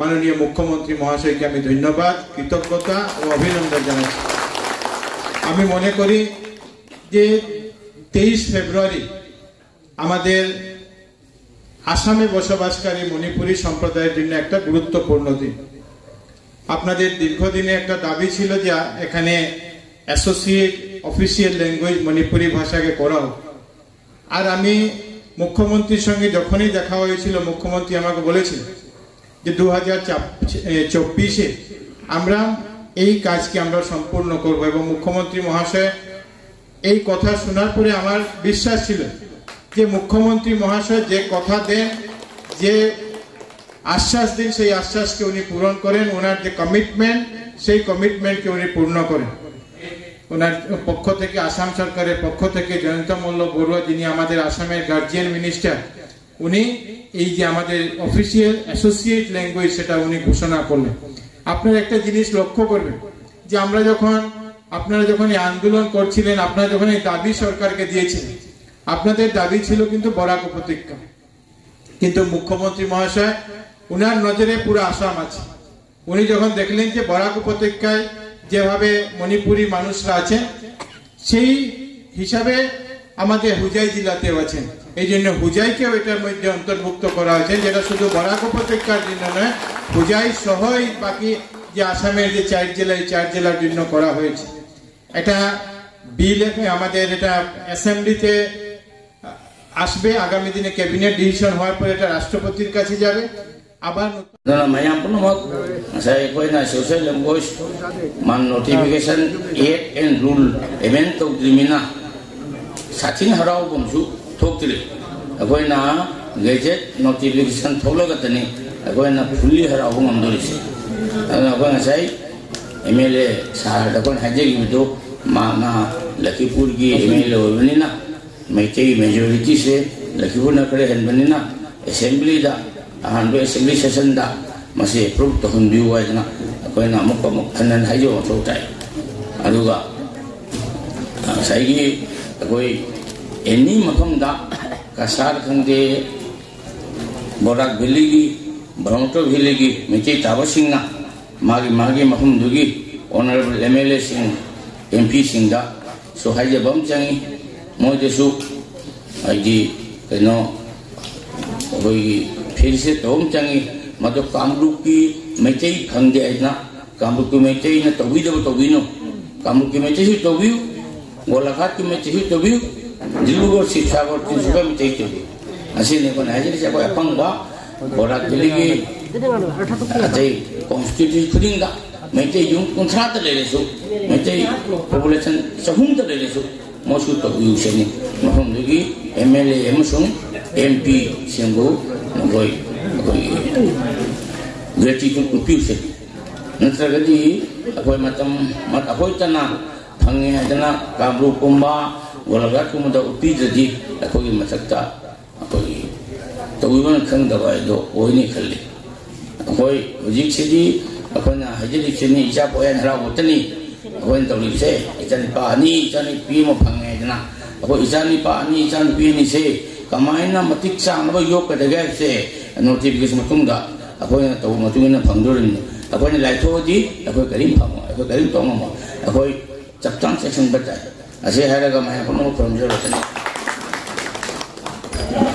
মাননীয় মুখ্যমন্ত্রী মহাশয়কে আমি ধন্যবাদ, কৃতজ্ঞতা ও অভিনন্দন জানাচ্ছি। আমি মনে করি যে তেইশ ফেব্রুয়ারি আমাদের আসামে বসবাসকারী মণিপুরী সম্প্রদায়ের জন্য একটা গুরুত্বপূর্ণ দিন। আপনাদের দীর্ঘদিনে একটা দাবি ছিল যে এখানে অ্যাসোসিয়েট অফিসিয়াল ল্যাঙ্গুয়েজ মণিপুরি ভাষাকে করা হোক। আর আমি মুখ্যমন্ত্রীর সঙ্গে যখনই দেখা হয়েছিল, মুখ্যমন্ত্রী আমাকে বলেছিল যে দু হাজার চব্বিশে আমরা এই কাজকে আমরা সম্পূর্ণ করব। এবং মুখ্যমন্ত্রী মহাশয় এই কথা শোনার পরে আমার বিশ্বাস ছিল যে মুখ্যমন্ত্রী মহাশয় যে কথা দেন, যে আশ্বাস দেন, সেই আশ্বাসকে উনি পূরণ করেন। ওনার যে কমিটমেন্ট, সেই কমিটমেন্টকে উনি পূর্ণ করেন। ওনার পক্ষ থেকে, আসাম সরকারের পক্ষ থেকে জয়ন্ত মল্ল বড়ুয়া, যিনি আমাদের আসামের গার্জিয়ান মিনিস্টার, উনি এই যে আমাদের অফিসিয়াল অ্যাসোসিয়েট ল্যাঙ্গুয়েজ, সেটা উনি ঘোষণা করলেন। আপনারা একটা জিনিস লক্ষ্য করবেন যে আমরা যখন, আপনারা যখন এই আন্দোলন করছিলেন, আপনারা যখন এই দাবি সরকারকে দিয়েছিলেন, আপনাদের দাবি ছিল কিন্তু বরাক উপত্যকা। কিন্তু মুখ্যমন্ত্রী মহাশয়, ওনার নজরে পুরো আসাম আছে। উনি যখন দেখলেন যে বরাক উপত্যকায় যেভাবে মণিপুরি মানুষরা আছেন, সেই হিসাবে আমাদের হোজাই জেলাতেও আছেন। এই জন্য হোজাইকেও এটার মধ্যে অন্তর্ভুক্ত করা হয়েছে, যেটা শুধু বরাক উপত্যকার জন্য নয়, হোজাই সহ এই বাকি যে আসামের যে চার জেলা, এই চার জেলার জন্য করা হয়েছে। এটা বিল আমাদের এটা অ্যাসেম্বলিতে আসবে, আগামী দিনে ক্যাবিনেট ডিসিশন হওয়ার পরে এটা রাষ্ট্রপতির কাছে যাবে। ꯑꯕꯥ꯫ ꯑꯗꯨꯅ ꯃꯌꯥꯝ ꯄꯨꯝꯅꯃꯛ ꯉꯁꯥꯏ ꯑꯩꯈꯣꯏꯅ social language ꯃꯥ notification act and rule amend ꯇꯧꯗ꯭ꯔꯤꯃꯤꯅ ꯁꯥꯊꯤꯅ ꯍꯔꯥꯎꯕ ꯑꯃꯁꯨ ꯊꯣꯛꯇ꯭ꯔꯤ꯫ ꯑꯩꯈꯣꯏꯅ gazette notification ꯊꯣꯛꯂꯒꯇꯅꯤ ꯑꯩꯈꯣꯏꯅ fully ꯍꯔꯥꯎꯕ ꯉꯝꯗꯣꯔꯤꯁꯦ꯫ ꯑꯗꯨꯅ ꯑꯩꯈꯣꯏ ꯉꯁꯥꯏ ꯑꯦꯝ ꯑꯦꯜ ꯑꯦ ꯁꯥꯔꯗ ꯑꯩꯈꯣꯏꯅ ꯍꯥꯏꯖꯈꯤꯕꯗꯨ, ꯃꯥꯅ ꯂꯈꯤꯄꯨꯔꯒꯤ ꯑꯦꯝ ꯑꯦꯜ ꯑꯦ ꯑꯣꯏꯕꯅꯤꯅ, ꯃꯩꯇꯩ ꯃꯦꯖꯣꯔꯤꯇꯤꯁꯦ ꯂꯈꯤꯄꯨꯔꯅ ꯈꯔ ꯍꯦꯟꯕꯅꯤꯅ, ꯑꯦꯁꯦꯝꯕ꯭ꯂꯤꯗ, ꯑꯍꯥꯟꯕ ꯑꯦꯁꯦꯝꯕ꯭ꯂꯤ ꯁꯦꯁꯟꯗ ꯃꯁꯤ ꯑꯦꯄ꯭ꯔꯨꯞ ꯇꯧꯍꯟꯕꯤꯌꯨ ꯍꯥꯏꯗꯅ ꯑꯩꯈꯣꯏꯅ ꯑꯃꯨꯛ ꯑꯃꯨꯛ ꯍꯟꯅ ꯍꯟꯅ ꯍꯥꯏꯖꯕ ꯃꯊꯧ ꯇꯥꯏ꯫ ꯑꯗꯨꯒ ꯉꯁꯥꯏꯒꯤ ꯑꯩꯈꯣꯏ ꯑꯦꯅꯤ ꯃꯐꯝꯗ ꯀꯁꯥꯔ ꯈꯪꯗꯦ, ꯕꯣꯔꯥꯛ ꯚꯦꯂꯤꯒꯤ, ꯕ꯭ꯔꯍꯃꯄꯨꯇ꯭ꯔ ꯚꯦꯂꯤꯒꯤ ꯃꯩꯇꯩ ꯇꯥꯕꯁꯤꯡꯅ ꯃꯥꯒꯤ ꯃꯥꯒꯤ ꯃꯐꯝꯗꯨꯒꯤ ꯑꯣꯅꯔꯦꯕꯜ ꯑꯦꯝ ꯑꯦꯜ ꯑꯦꯁꯤꯡ, ꯑꯦꯝ ꯄꯤꯁꯤꯡꯗꯁꯨ ꯍꯥꯏꯖꯕ ꯑꯃ ꯆꯪꯉꯤ꯫ ꯃꯣꯏꯗꯁꯨ ꯍꯥꯏꯗꯤ ꯀꯩꯅꯣ, ꯑꯩꯈꯣꯏꯒꯤ ꯐꯦꯂꯤꯁꯤꯇꯦꯠ ꯇꯧꯕ ꯑꯃ ꯆꯪꯉꯤ꯫ ꯃꯗꯨ ꯀꯥꯡꯂꯨꯞꯀꯤ ꯃꯩꯇꯩ ꯐꯪꯗꯦ ꯍꯥꯏꯗꯅ ꯀꯥꯡꯂꯨꯞꯀꯤ ꯃꯩꯇꯩꯅ ꯇꯧꯕꯤꯗꯕ ꯇꯧꯕꯤꯅꯨ꯫ ꯀꯥꯡꯂꯨꯞꯀꯤ ꯃꯩꯇꯩꯁꯨ ꯇꯧꯕꯤꯌꯨ, ꯒꯣꯂꯥꯘꯥꯠꯀꯤ ꯃꯩꯇꯩꯁꯨ ꯇꯧꯕꯤꯌꯨ, ꯗꯤꯕ꯭ꯔꯨꯒꯔ, ꯁꯤꯕꯁꯥꯒꯔ, ꯇꯤꯟꯁꯨꯀꯤꯌꯥ ꯃꯩꯇꯩ ꯇꯧꯕꯤꯌꯨ꯫ ꯑꯁꯤꯅꯤ ꯑꯩꯈꯣꯏꯅ ꯍꯥꯏꯖꯔꯤꯁꯦ꯫ ꯑꯩꯈꯣꯏ ꯑꯄꯪꯕ ꯕꯣꯔꯥꯛ ꯚꯦꯂꯤꯒꯤ ꯑꯇꯩ ꯀꯣꯟꯁꯇꯤꯇ꯭ꯌꯨꯟꯁꯤ ꯈꯨꯗꯤꯡꯗ ꯃꯩꯇꯩ ꯌꯨꯝ ꯀꯨꯟꯊ꯭ꯔꯥꯗ ꯂꯩꯔꯁꯨ, ꯃꯩꯇꯩ ꯄꯣꯄꯨꯂꯦꯁꯟ ꯆꯍꯨꯝꯗ ꯂꯩꯔꯁꯨ, ꯃꯣꯏꯁꯨ ꯇꯧꯕꯤꯌꯨꯁꯤꯅꯤ꯫ ꯃꯐꯝꯗꯨꯒꯤ ꯑꯦꯝ ꯑꯦꯜ ꯑꯦ ꯑꯃꯁꯨꯡ ꯑꯦꯝ ꯄꯤꯁꯤꯡꯕꯨ ꯃꯈꯣꯏ ꯑꯩꯈꯣꯏꯒꯤ ꯒ꯭ꯔꯦꯇꯤꯇ꯭ꯌꯨꯠ ꯎꯠꯄꯤꯌꯨꯁꯤꯅꯤ꯫ ꯅꯠꯇ꯭ꯔꯒꯗꯤ ꯑꯩꯈꯣꯏ ꯃꯇꯝ ꯑꯩꯈꯣꯏꯇꯅ ꯐꯪꯉꯦ ꯍꯥꯏꯗꯅ ꯀꯥꯡꯂꯨꯞꯀꯨꯝꯕ ꯒꯣꯂꯥꯘꯥꯠꯀꯨꯝꯕꯗ ꯎꯠꯄꯤꯗ꯭ꯔꯗꯤ ꯑꯩꯈꯣꯏꯒꯤ ꯃꯊꯛꯇ ꯑꯩꯈꯣꯏꯒꯤ ꯇꯧꯕꯤꯃꯜ ꯈꯪꯗꯕ ꯍꯥꯏꯗꯣ ꯑꯣꯏꯅꯤ ꯈꯜꯂꯤ꯫ ꯑꯩꯈꯣꯏ ꯍꯧꯖꯤꯛꯁꯤꯗꯤ ꯑꯩꯈꯣꯏꯅ ꯍꯥꯏꯖꯔꯤꯕꯁꯤꯅꯤ, ꯏꯆꯥ ꯄꯣꯛꯑꯦꯅ ꯍꯔꯥꯎꯕꯇꯅꯤ ꯑꯩꯈꯣꯏꯅ ꯇꯧꯔꯤꯕꯁꯦ꯫ ꯏꯆꯥꯅꯤꯄꯥ ꯑꯅꯤ, ꯏꯆꯥꯅꯨꯄꯤ ꯑꯃ ꯐꯪꯉꯦ ꯍꯥꯏꯗꯅ ꯑꯩꯈꯣꯏ ꯏꯆꯥꯅꯤꯄꯥ ꯑꯅꯤ, ꯏꯆꯥꯅꯨꯄꯤ ꯑꯅꯤꯁꯦ ꯀꯃꯥꯏꯅ ꯃꯇꯤꯛ ꯆꯥꯅꯕ ꯌꯣꯛꯀꯗꯒꯦ ꯍꯥꯏꯕꯁꯦ ꯅꯣꯇꯤꯐꯤꯀꯦꯁꯟ ꯃꯇꯨꯡꯗ ꯑꯩꯈꯣꯏꯅ ꯇꯧꯕ ꯃꯇꯨꯡ ꯏꯟꯅ ꯐꯪꯗꯣꯔꯤꯕꯅꯤ꯫ ꯑꯩꯈꯣꯏꯅ ꯂꯥꯏꯊꯣꯛꯑꯗꯤ ꯑꯩꯈꯣꯏ ꯀꯔꯤꯝ ꯐꯪꯉꯣꯏ, ꯑꯩꯈꯣꯏ ꯀꯔꯤꯝ ꯇꯧ ꯉꯝꯃꯣꯏ꯫ ꯑꯩꯈꯣꯏ ꯆꯞ ꯆꯥꯅ ꯆꯦꯛꯁꯤꯟꯕ ꯇꯥꯏ꯫ ꯑꯁꯤ ꯍꯥꯏꯔꯒ ꯃꯌꯥꯝ ꯄꯨꯝꯅꯃꯛ ꯈꯨꯔꯨꯝꯖꯔꯛꯀꯅꯤ꯫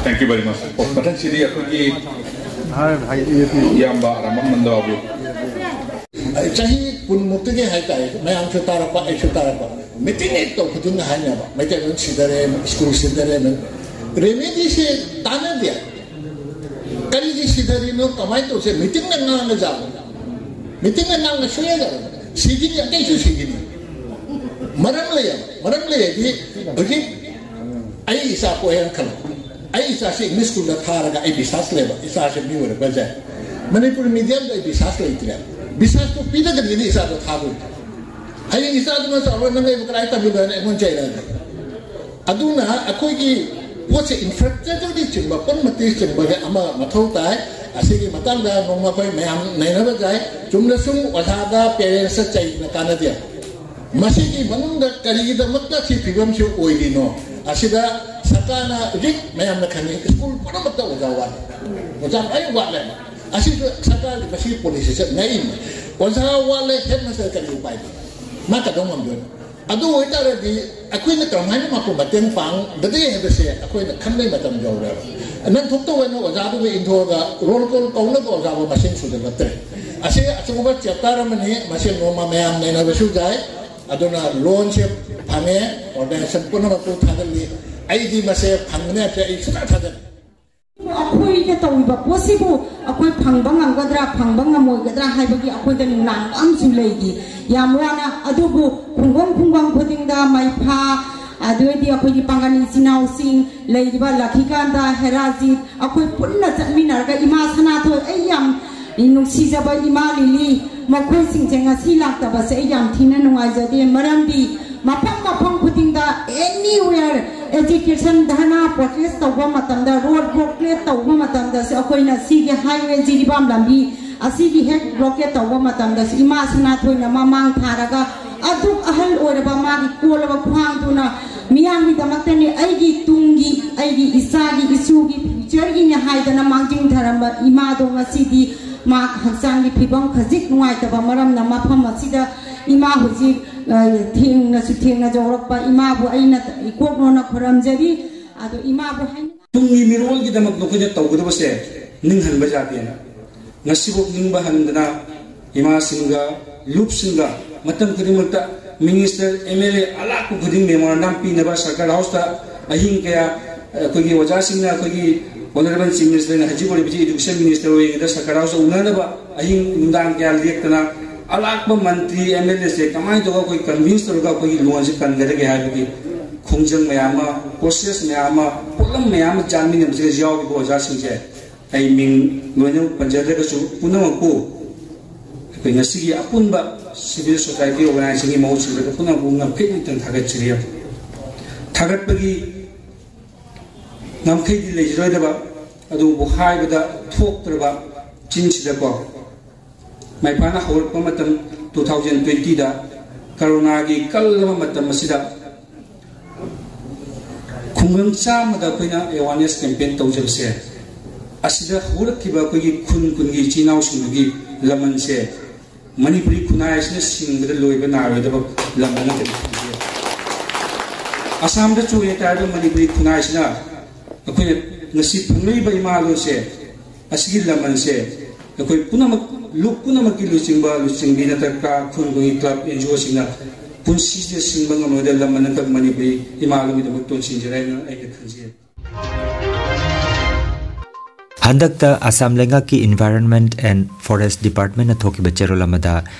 Thank you very much. ꯃꯊꯪꯁꯤꯗꯤ ꯑꯩꯈꯣꯏꯒꯤ ꯏꯌꯥꯝꯕ ꯔꯥꯃꯝ ꯅꯟꯗ ꯕꯥꯕꯨ꯫ ꯆꯍꯤ ꯀꯨꯟꯃꯨꯛꯇꯒꯤ ꯍꯥꯏꯇꯥꯔꯦ, ꯃꯌꯥꯝꯁꯨ ꯇꯥꯔꯛꯄ, ꯑꯩꯁꯨ ꯇꯥꯔꯛꯄ꯫ ꯃꯤꯇꯤꯡ ꯍꯦꯛ ꯇꯧ ꯈꯨꯗꯤꯡꯗ ꯍꯥꯏꯅꯕ, ꯃꯩꯇꯩꯂꯣꯟ ꯁꯤꯊꯔꯦ, ꯁ꯭ꯀꯨꯜ ꯁꯤꯊꯔꯦ꯫ ꯔꯦꯃꯦꯗꯤꯁꯦ ꯇꯥꯟꯅꯗꯦ꯫ ꯀꯔꯤꯒꯤ ꯁꯤꯊꯔꯤꯅꯣ, ꯀꯃꯥꯏꯅ ꯇꯧꯁꯦ? ꯃꯤꯇꯤꯡꯅ ꯉꯥꯡꯉꯖꯥꯠꯂꯣ? ꯃꯤꯇꯤꯡꯅ ꯉꯥꯡꯉ ꯁꯨꯡꯌꯥ ꯌꯥꯔꯣꯏ꯫ ꯁꯤꯈꯤꯅꯤ, ꯑꯇꯩꯁꯨ ꯁꯤꯈꯤꯅꯤ꯫ ꯃꯔꯝ ꯂꯩꯌꯦꯕ꯫ ꯃꯔꯝ ꯂꯩ ꯍꯥꯏꯗꯤ ꯍꯧꯖꯤꯛ ꯑꯩ ꯏꯆꯥ ꯄꯣꯛꯑꯦꯅ ꯈꯜꯂꯣ꯫ ꯑꯩ ꯏꯆꯥꯁꯤ ꯏꯪꯂꯤꯁ ꯁ꯭ꯀꯨꯜꯗ ꯊꯥꯔꯒ ꯑꯩ ꯕꯤꯁꯥꯁ ꯂꯩꯕ, ꯏꯆꯥꯁꯤ ꯃꯤ ꯑꯣꯏꯔꯛꯄ ꯌꯥꯏ꯫ ꯃꯅꯤꯄꯨꯔꯤ ꯃꯤꯗꯤꯌꯝꯗ ꯑꯩ ꯕꯤꯁꯥꯁ ꯂꯩꯇ꯭ꯔꯦ꯫ ꯕꯤꯁꯥꯁꯇꯨ ꯄꯤꯗ꯭ꯔꯒꯗꯤ ꯏꯆꯥꯗꯣ ꯊꯥꯗꯣꯏꯅꯤ꯫ ꯍꯌꯦꯡ ꯏꯆꯥꯗꯨꯅ ꯆꯥꯎꯔꯒ ꯅꯪ ꯑꯩꯕꯨ ꯀꯗꯥꯏ ꯇꯝꯕꯤꯅꯣ ꯍꯥꯏꯅ ꯑꯩꯉꯣꯟꯗ ꯆꯩꯔꯛꯑꯅꯤ꯫ ꯑꯗꯨꯅ ꯑꯩꯈꯣꯏꯒꯤ ꯄꯣꯠꯁꯦ ꯏꯟꯐ꯭ꯔꯥꯁ꯭ꯇ꯭ꯔꯛꯆꯔꯗꯤ ꯆꯤꯡꯕ, ꯄꯨꯝꯅꯃꯛꯇꯤ ꯆꯤꯡꯕꯒꯤ ꯑꯃ ꯃꯊꯧ ꯇꯥꯏ꯫ ꯑꯁꯤꯒꯤ ꯃꯇꯥꯡꯗ ꯅꯣꯡꯃ ꯑꯩꯈꯣꯏ ꯃꯌꯥꯝ ꯅꯩꯅꯕ ꯌꯥꯏ꯫ ꯆꯨꯝꯅ ꯁꯨꯝ ꯑꯣꯖꯥꯗ, ꯄꯦꯔꯦꯟꯁꯇ ꯆꯩꯗꯅ ꯀꯥꯟꯅꯗꯦ꯫ ꯃꯁꯤꯒꯤ ꯃꯅꯨꯡꯗ ꯀꯔꯤꯒꯤꯗꯃꯛꯇ ꯁꯤ ꯐꯤꯕꯝꯁꯤ ꯑꯣꯏꯔꯤꯅꯣ? ꯑꯁꯤꯗ ꯁꯔꯀꯥꯔꯅ ꯍꯧꯖꯤꯛ ꯃꯌꯥꯝꯅ ꯈꯪꯉꯤ, ꯁ꯭ꯀꯨꯜ ꯄꯨꯝꯅꯃꯛꯇ ꯑꯣꯖꯥ ꯋꯥꯠꯂꯤ, ꯑꯣꯖꯥ ꯂꯣꯏ ꯋꯥꯠꯂꯦꯕ꯫ ꯑꯁꯤꯁꯨ ꯁꯔꯀꯥꯔꯒꯤ ꯃꯁꯤꯒꯤ ꯄꯣꯂꯤꯁꯤꯁꯦ ꯉꯛꯏꯅꯤ꯫ ꯑꯣꯖꯥ ꯋꯥꯠꯂꯦ, ꯍꯦꯗ ꯃꯥꯁꯇꯔ ꯀꯔꯤ ꯎꯄꯥꯏ ꯂꯩ? ꯃꯥ ꯀꯩꯗꯧ ꯉꯝꯗꯣꯏꯅꯣ? ꯑꯗꯨ ꯑꯣꯏꯇꯥꯔꯗꯤ ꯑꯩꯈꯣꯏꯅ ꯀꯔꯝꯍꯥꯏꯅ ꯃꯥꯕꯨ ꯃꯇꯦꯡ ꯄꯥꯡꯒꯗꯒꯦ ꯍꯥꯏꯕꯁꯦ ꯑꯩꯈꯣꯏꯅ ꯈꯟꯕꯒꯤ ꯃꯇꯝ ꯌꯧꯔꯦꯕ꯫ ꯅꯪ ꯊꯣꯛꯇꯧ ꯑꯣꯏꯅ ꯑꯣꯖꯥꯗꯨꯕꯨ ꯏꯟꯊꯣꯛꯑꯒ ꯔꯣꯜ ꯀꯣꯜ ꯀꯧꯅꯕ ꯑꯣꯖꯥꯕꯨ ꯃꯁꯤꯡ ꯁꯨꯖꯜꯂꯛꯇ꯭ꯔꯦ꯫ ꯑꯁꯤ ꯑꯆꯧꯕ ꯆꯦꯞꯇꯔ ꯑꯃꯅꯤ, ꯃꯁꯤ ꯅꯣꯡꯃ ꯃꯌꯥꯝ ꯅꯩꯅꯕꯁꯨ ꯌꯥꯏ꯫ ꯑꯗꯨꯅ ꯂꯣꯟꯁꯦ ꯐꯪꯉꯦ, ꯑꯣꯔꯒꯅꯥꯏꯖꯦꯁꯟ ꯄꯨꯝꯅꯃꯛꯄꯨ ꯊꯥꯒꯠꯂꯤ꯫ ꯑꯩꯗꯤ ꯃꯁꯦ ꯐꯪꯒꯅꯤ ꯍꯥꯏꯕꯁꯦ ꯑꯩ ꯁꯨꯡꯊꯥ ꯊꯥꯖꯗꯦ꯫ ꯑꯩꯈꯣꯏ ꯇꯧꯔꯤꯕ ꯄꯣꯠꯁꯤꯕꯨ ꯑꯩꯈꯣꯏ ꯐꯪꯕ ꯉꯝꯒꯗ꯭ꯔꯥ, ꯐꯪꯕ ꯉꯝꯃꯣꯏꯒꯗ꯭ꯔꯥ ꯍꯥꯏꯕꯒꯤ ꯑꯩꯈꯣꯏꯗ ꯅꯨꯡꯅꯥꯡꯕ ꯑꯃꯁꯨ ꯂꯩꯔꯤ꯫ ꯌꯥꯝ ꯋꯥꯅ, ꯑꯗꯨꯕꯨ ꯈꯨꯡꯒꯪ ꯈꯨꯡꯒꯪ ꯈꯨꯗꯤꯡꯗ ꯃꯩꯐꯥ, ꯑꯗꯨꯗꯩꯗꯤ ꯑꯩꯈꯣꯏꯒꯤ ꯄꯥꯡꯒꯜ ꯏꯆꯤꯟ ꯏꯅꯥꯎꯁꯤꯡ ꯂꯩꯔꯤꯕ ꯂꯛꯈꯤꯀꯥꯟꯇ, ꯍꯦꯔꯥꯖꯤꯠ, ꯑꯩꯈꯣꯏ ꯄꯨꯟꯅ ꯆꯠꯃꯤꯟꯅꯔꯒ ꯏꯃꯥ ꯁꯅꯥꯊꯣꯏ, ꯑꯩ ꯌꯥꯝ ꯅꯨꯡꯁꯤꯖꯕ ꯏꯃꯥ ꯂꯤꯂꯤ, ꯃꯈꯣꯏꯁꯤꯡꯁꯦ ꯉꯁꯤ ꯂꯥꯛꯇꯕꯁꯦ ꯑꯩ ꯌꯥꯝ ꯊꯤꯅ ꯅꯨꯡꯉꯥꯏꯖꯗꯦ꯫ ꯃꯔꯝꯗꯤ ꯃꯐꯝ ꯃꯐꯝ ꯈꯨꯗꯤꯡꯗ, anywhere, agitation, ꯙꯔꯅꯥ, protest ꯇꯧꯕ ꯃꯇꯝꯗ, road blockade ꯇꯧꯕ ꯃꯇꯝꯗꯁꯨ ꯑꯩꯈꯣꯏꯅ ꯁꯤꯒꯤ highway ꯖꯤꯔꯤꯕꯥꯝ ꯂꯝꯕꯤ ꯑꯁꯤꯒꯤ ꯍꯦꯛ blockade ꯇꯧꯕ ꯃꯇꯝꯗꯁꯨ ꯏꯃꯥ ꯁꯅꯥꯊꯣꯏꯅ ꯃꯃꯥꯡ ꯊꯥꯔꯒ ꯑꯗꯨꯛ ꯑꯍꯜ ꯑꯣꯏꯔꯕ ꯃꯥꯒꯤ ꯀꯣꯜꯂꯕ ꯈ꯭ꯋꯥꯡꯗꯨꯅ ꯃꯤꯌꯥꯝꯒꯤꯗꯃꯛꯇꯅꯤ, ꯑꯩꯒꯤ ꯇꯨꯡꯒꯤ, ꯑꯩꯒꯤ ꯏꯆꯥꯒꯤ, ꯏꯁꯨꯒꯤ future ꯒꯤꯅꯤ ꯍꯥꯏꯗꯅ ꯃꯥꯡꯖꯤꯟ ꯊꯔꯝꯕ ꯏꯃꯥꯗꯣ ꯉꯁꯤꯗꯤ ꯃꯥ ꯍꯛꯆꯥꯡꯒꯤ ꯐꯤꯕꯝ ꯈꯖꯤꯛ ꯅꯨꯡꯉꯥꯏꯇꯕ ꯃꯔꯝꯅ ꯃꯐꯝ ꯑꯁꯤꯗ ꯏꯃꯥ ꯍꯧꯖꯤꯛ, ꯑ, ꯊꯦꯡꯅꯁꯨ ꯊꯦꯡꯅ ꯌꯧꯔꯛꯄ ꯏꯃꯥꯕꯨ ꯑꯩꯅ ꯏꯀꯣꯛꯅꯣꯅ ꯈꯨꯔꯨꯝꯖꯔꯤ꯫ ꯑꯗꯣ ꯏꯃꯥꯕꯨ ꯍꯥꯏꯅ ꯇꯨꯡꯒꯤ ꯃꯤꯔꯣꯜꯒꯤꯗꯃꯛ ꯅꯈꯣꯏꯅ ꯇꯧꯒꯗꯕꯁꯦ ꯅꯤꯡꯍꯟꯕ ꯌꯥꯗꯦꯅ ꯉꯁꯤꯐꯥꯎ ꯅꯤꯡꯕ ꯍꯟꯗꯅ ꯏꯃꯥꯁꯤꯡꯒ ꯂꯨꯞꯁꯤꯡꯒ ꯃꯇꯝ ꯈꯨꯗꯤꯡꯃꯛꯇ minister, M L A ꯑꯂꯥꯛꯄ ꯈꯨꯗꯤꯡ memorandum ꯄꯤꯅꯕ ꯁꯔꯀꯥꯔ house ꯇ ꯑꯍꯤꯡ ꯀꯌꯥ ꯑꯩꯈꯣꯏꯒꯤ ꯑꯣꯖꯥꯁꯤꯡꯅ ꯑꯩꯈꯣꯏꯒꯤ honourable chief minister ꯅ ꯍꯧꯖꯤꯛ ꯑꯣꯏꯔꯤꯕꯁꯤ education minister ꯑꯣꯏꯔꯤꯉꯩꯗ ꯁꯔꯀꯥꯔ house ꯇ ꯎꯅꯅꯕ ꯑꯍꯤꯡ ꯅꯨꯡꯗꯥꯡ ꯀꯌꯥ ꯂꯦꯞꯇꯅ ꯑꯂꯥꯛꯄ ꯃꯟꯇ꯭ꯔꯤ, M L A ꯁꯦ ꯀꯃꯥꯏꯅ ꯇꯧꯔꯒ ꯑꯩꯈꯣꯏ convince ꯇꯧꯔꯒ ꯑꯩꯈꯣꯏꯒꯤ ꯂꯣꯟꯁꯦ ꯀꯟꯒꯗꯒꯦ ꯍꯥꯏꯕꯒꯤ ꯈꯣꯡꯖꯪ ꯃꯌꯥꯝ ꯑꯃ, process ꯃꯌꯥꯝ ꯑꯃ, ꯄꯣꯠꯂꯝ ꯃꯌꯥꯝ ꯑꯃ ꯆꯥꯟꯃꯤꯟꯅꯕꯁꯤꯗ ꯌꯥꯎꯔꯤꯕ ꯑꯣꯖꯥꯁꯤꯡꯁꯦ ꯑꯩ ꯃꯤꯡ ꯂꯣꯏꯅꯃꯛ ꯄꯟꯖꯗ꯭ꯔꯒꯁꯨ ꯄꯨꯝꯅꯃꯛꯄꯨ ꯑꯩꯈꯣꯏ ꯉꯁꯤꯒꯤ ꯑꯄꯨꯟꯕ civil society organization ꯒꯤ ꯃꯍꯨꯠ ꯁꯤꯟꯕꯗ ꯄꯨꯝꯅꯃꯛꯄꯨ ꯉꯝꯈꯩ ꯅꯤꯡꯇꯝ ꯊꯥꯒꯠꯆꯔꯤ꯫ ꯊꯥꯒꯠꯄꯒꯤ ꯉꯝꯈꯩꯗꯤ ꯂꯩꯖꯔꯣꯏꯗꯕ, ꯑꯗꯨꯕꯨ ꯍꯥꯏꯕꯗ ꯊꯣꯛꯇ꯭ꯔꯕ ꯆꯤꯟꯁꯤꯗꯀꯣ, ꯃꯩꯐꯥꯅ ꯍꯧꯔꯛꯄ ꯃꯇꯝ two thousand twenty ꯗ ꯀꯣꯔꯣꯅꯥꯒꯤ ꯀꯜꯂꯕ ꯃꯇꯝ ꯑꯁꯤꯗ ꯈꯨꯡꯒꯪ ꯆꯥꯝꯃꯗ ꯑꯩꯈꯣꯏꯅ awareness campaign ꯇꯧꯖꯕꯁꯦ, ꯑꯁꯤꯗ ꯍꯧꯔꯛꯈꯤꯕ ꯑꯩꯈꯣꯏꯒꯤ ꯈꯨꯟ ꯈꯨꯟꯒꯤ ꯏꯆꯤꯜ ꯏꯅꯥꯎꯁꯤꯡꯗꯨꯒꯤ ꯂꯃꯟꯁꯦ ꯃꯅꯤꯄꯨꯔꯤ ꯈꯨꯟꯅꯥꯏ ꯑꯁꯤꯅ ꯁꯤꯡꯕꯗ ꯂꯣꯏꯕ ꯅꯥꯏꯔꯣꯏꯗꯕ ꯂꯝ ꯑꯃꯠꯇꯅꯤ꯫ ꯑꯁꯥꯝꯗ ꯆꯣꯏꯅ ꯇꯥꯔꯤꯕ ꯃꯅꯤꯄꯨꯔꯤ ꯈꯨꯟꯅꯥꯏꯁꯤꯅ ꯑꯩꯈꯣꯏꯅ ꯉꯁꯤ ꯐꯪꯂꯛꯏꯕ ꯏꯃꯥ ꯂꯣꯟꯁꯦ, ꯑꯁꯤꯒꯤ ꯂꯃꯟꯁꯦ ꯑꯩꯈꯣꯏ ꯄꯨꯝꯅꯃꯛ, ꯂꯨꯞ ꯄꯨꯝꯅꯃꯛꯀꯤ ꯂꯨꯆꯤꯡꯕ, ꯂꯨꯆꯤꯡꯕꯤ ꯅꯠꯇ꯭ꯔꯒ ꯈꯨꯟ ꯈꯨꯟꯒꯤ club, N G O ꯁꯤꯡꯅ ꯄꯨꯟꯁꯤꯁꯤꯗ ꯁꯤꯡꯕ ꯉꯝꯂꯣꯏꯗꯕ ꯂꯝ ꯑꯃꯈꯛ ꯃꯅꯤꯄꯨꯔꯤ ꯏꯃꯥ ꯂꯣꯟꯒꯤꯗꯃꯛ ꯇꯣꯟꯁꯤꯟꯖꯔꯦ ꯍꯥꯏꯅ ꯑꯩꯅ ꯈꯟꯖꯩ꯫ ꯍꯟꯗꯛꯇ ꯑꯁꯥꯝ ꯂꯩꯉꯥꯛꯀꯤ Environment and Forest Departmentꯅ ꯊꯣꯛꯈꯤꯕ ꯆꯦꯔꯣꯜ ꯑꯃꯗ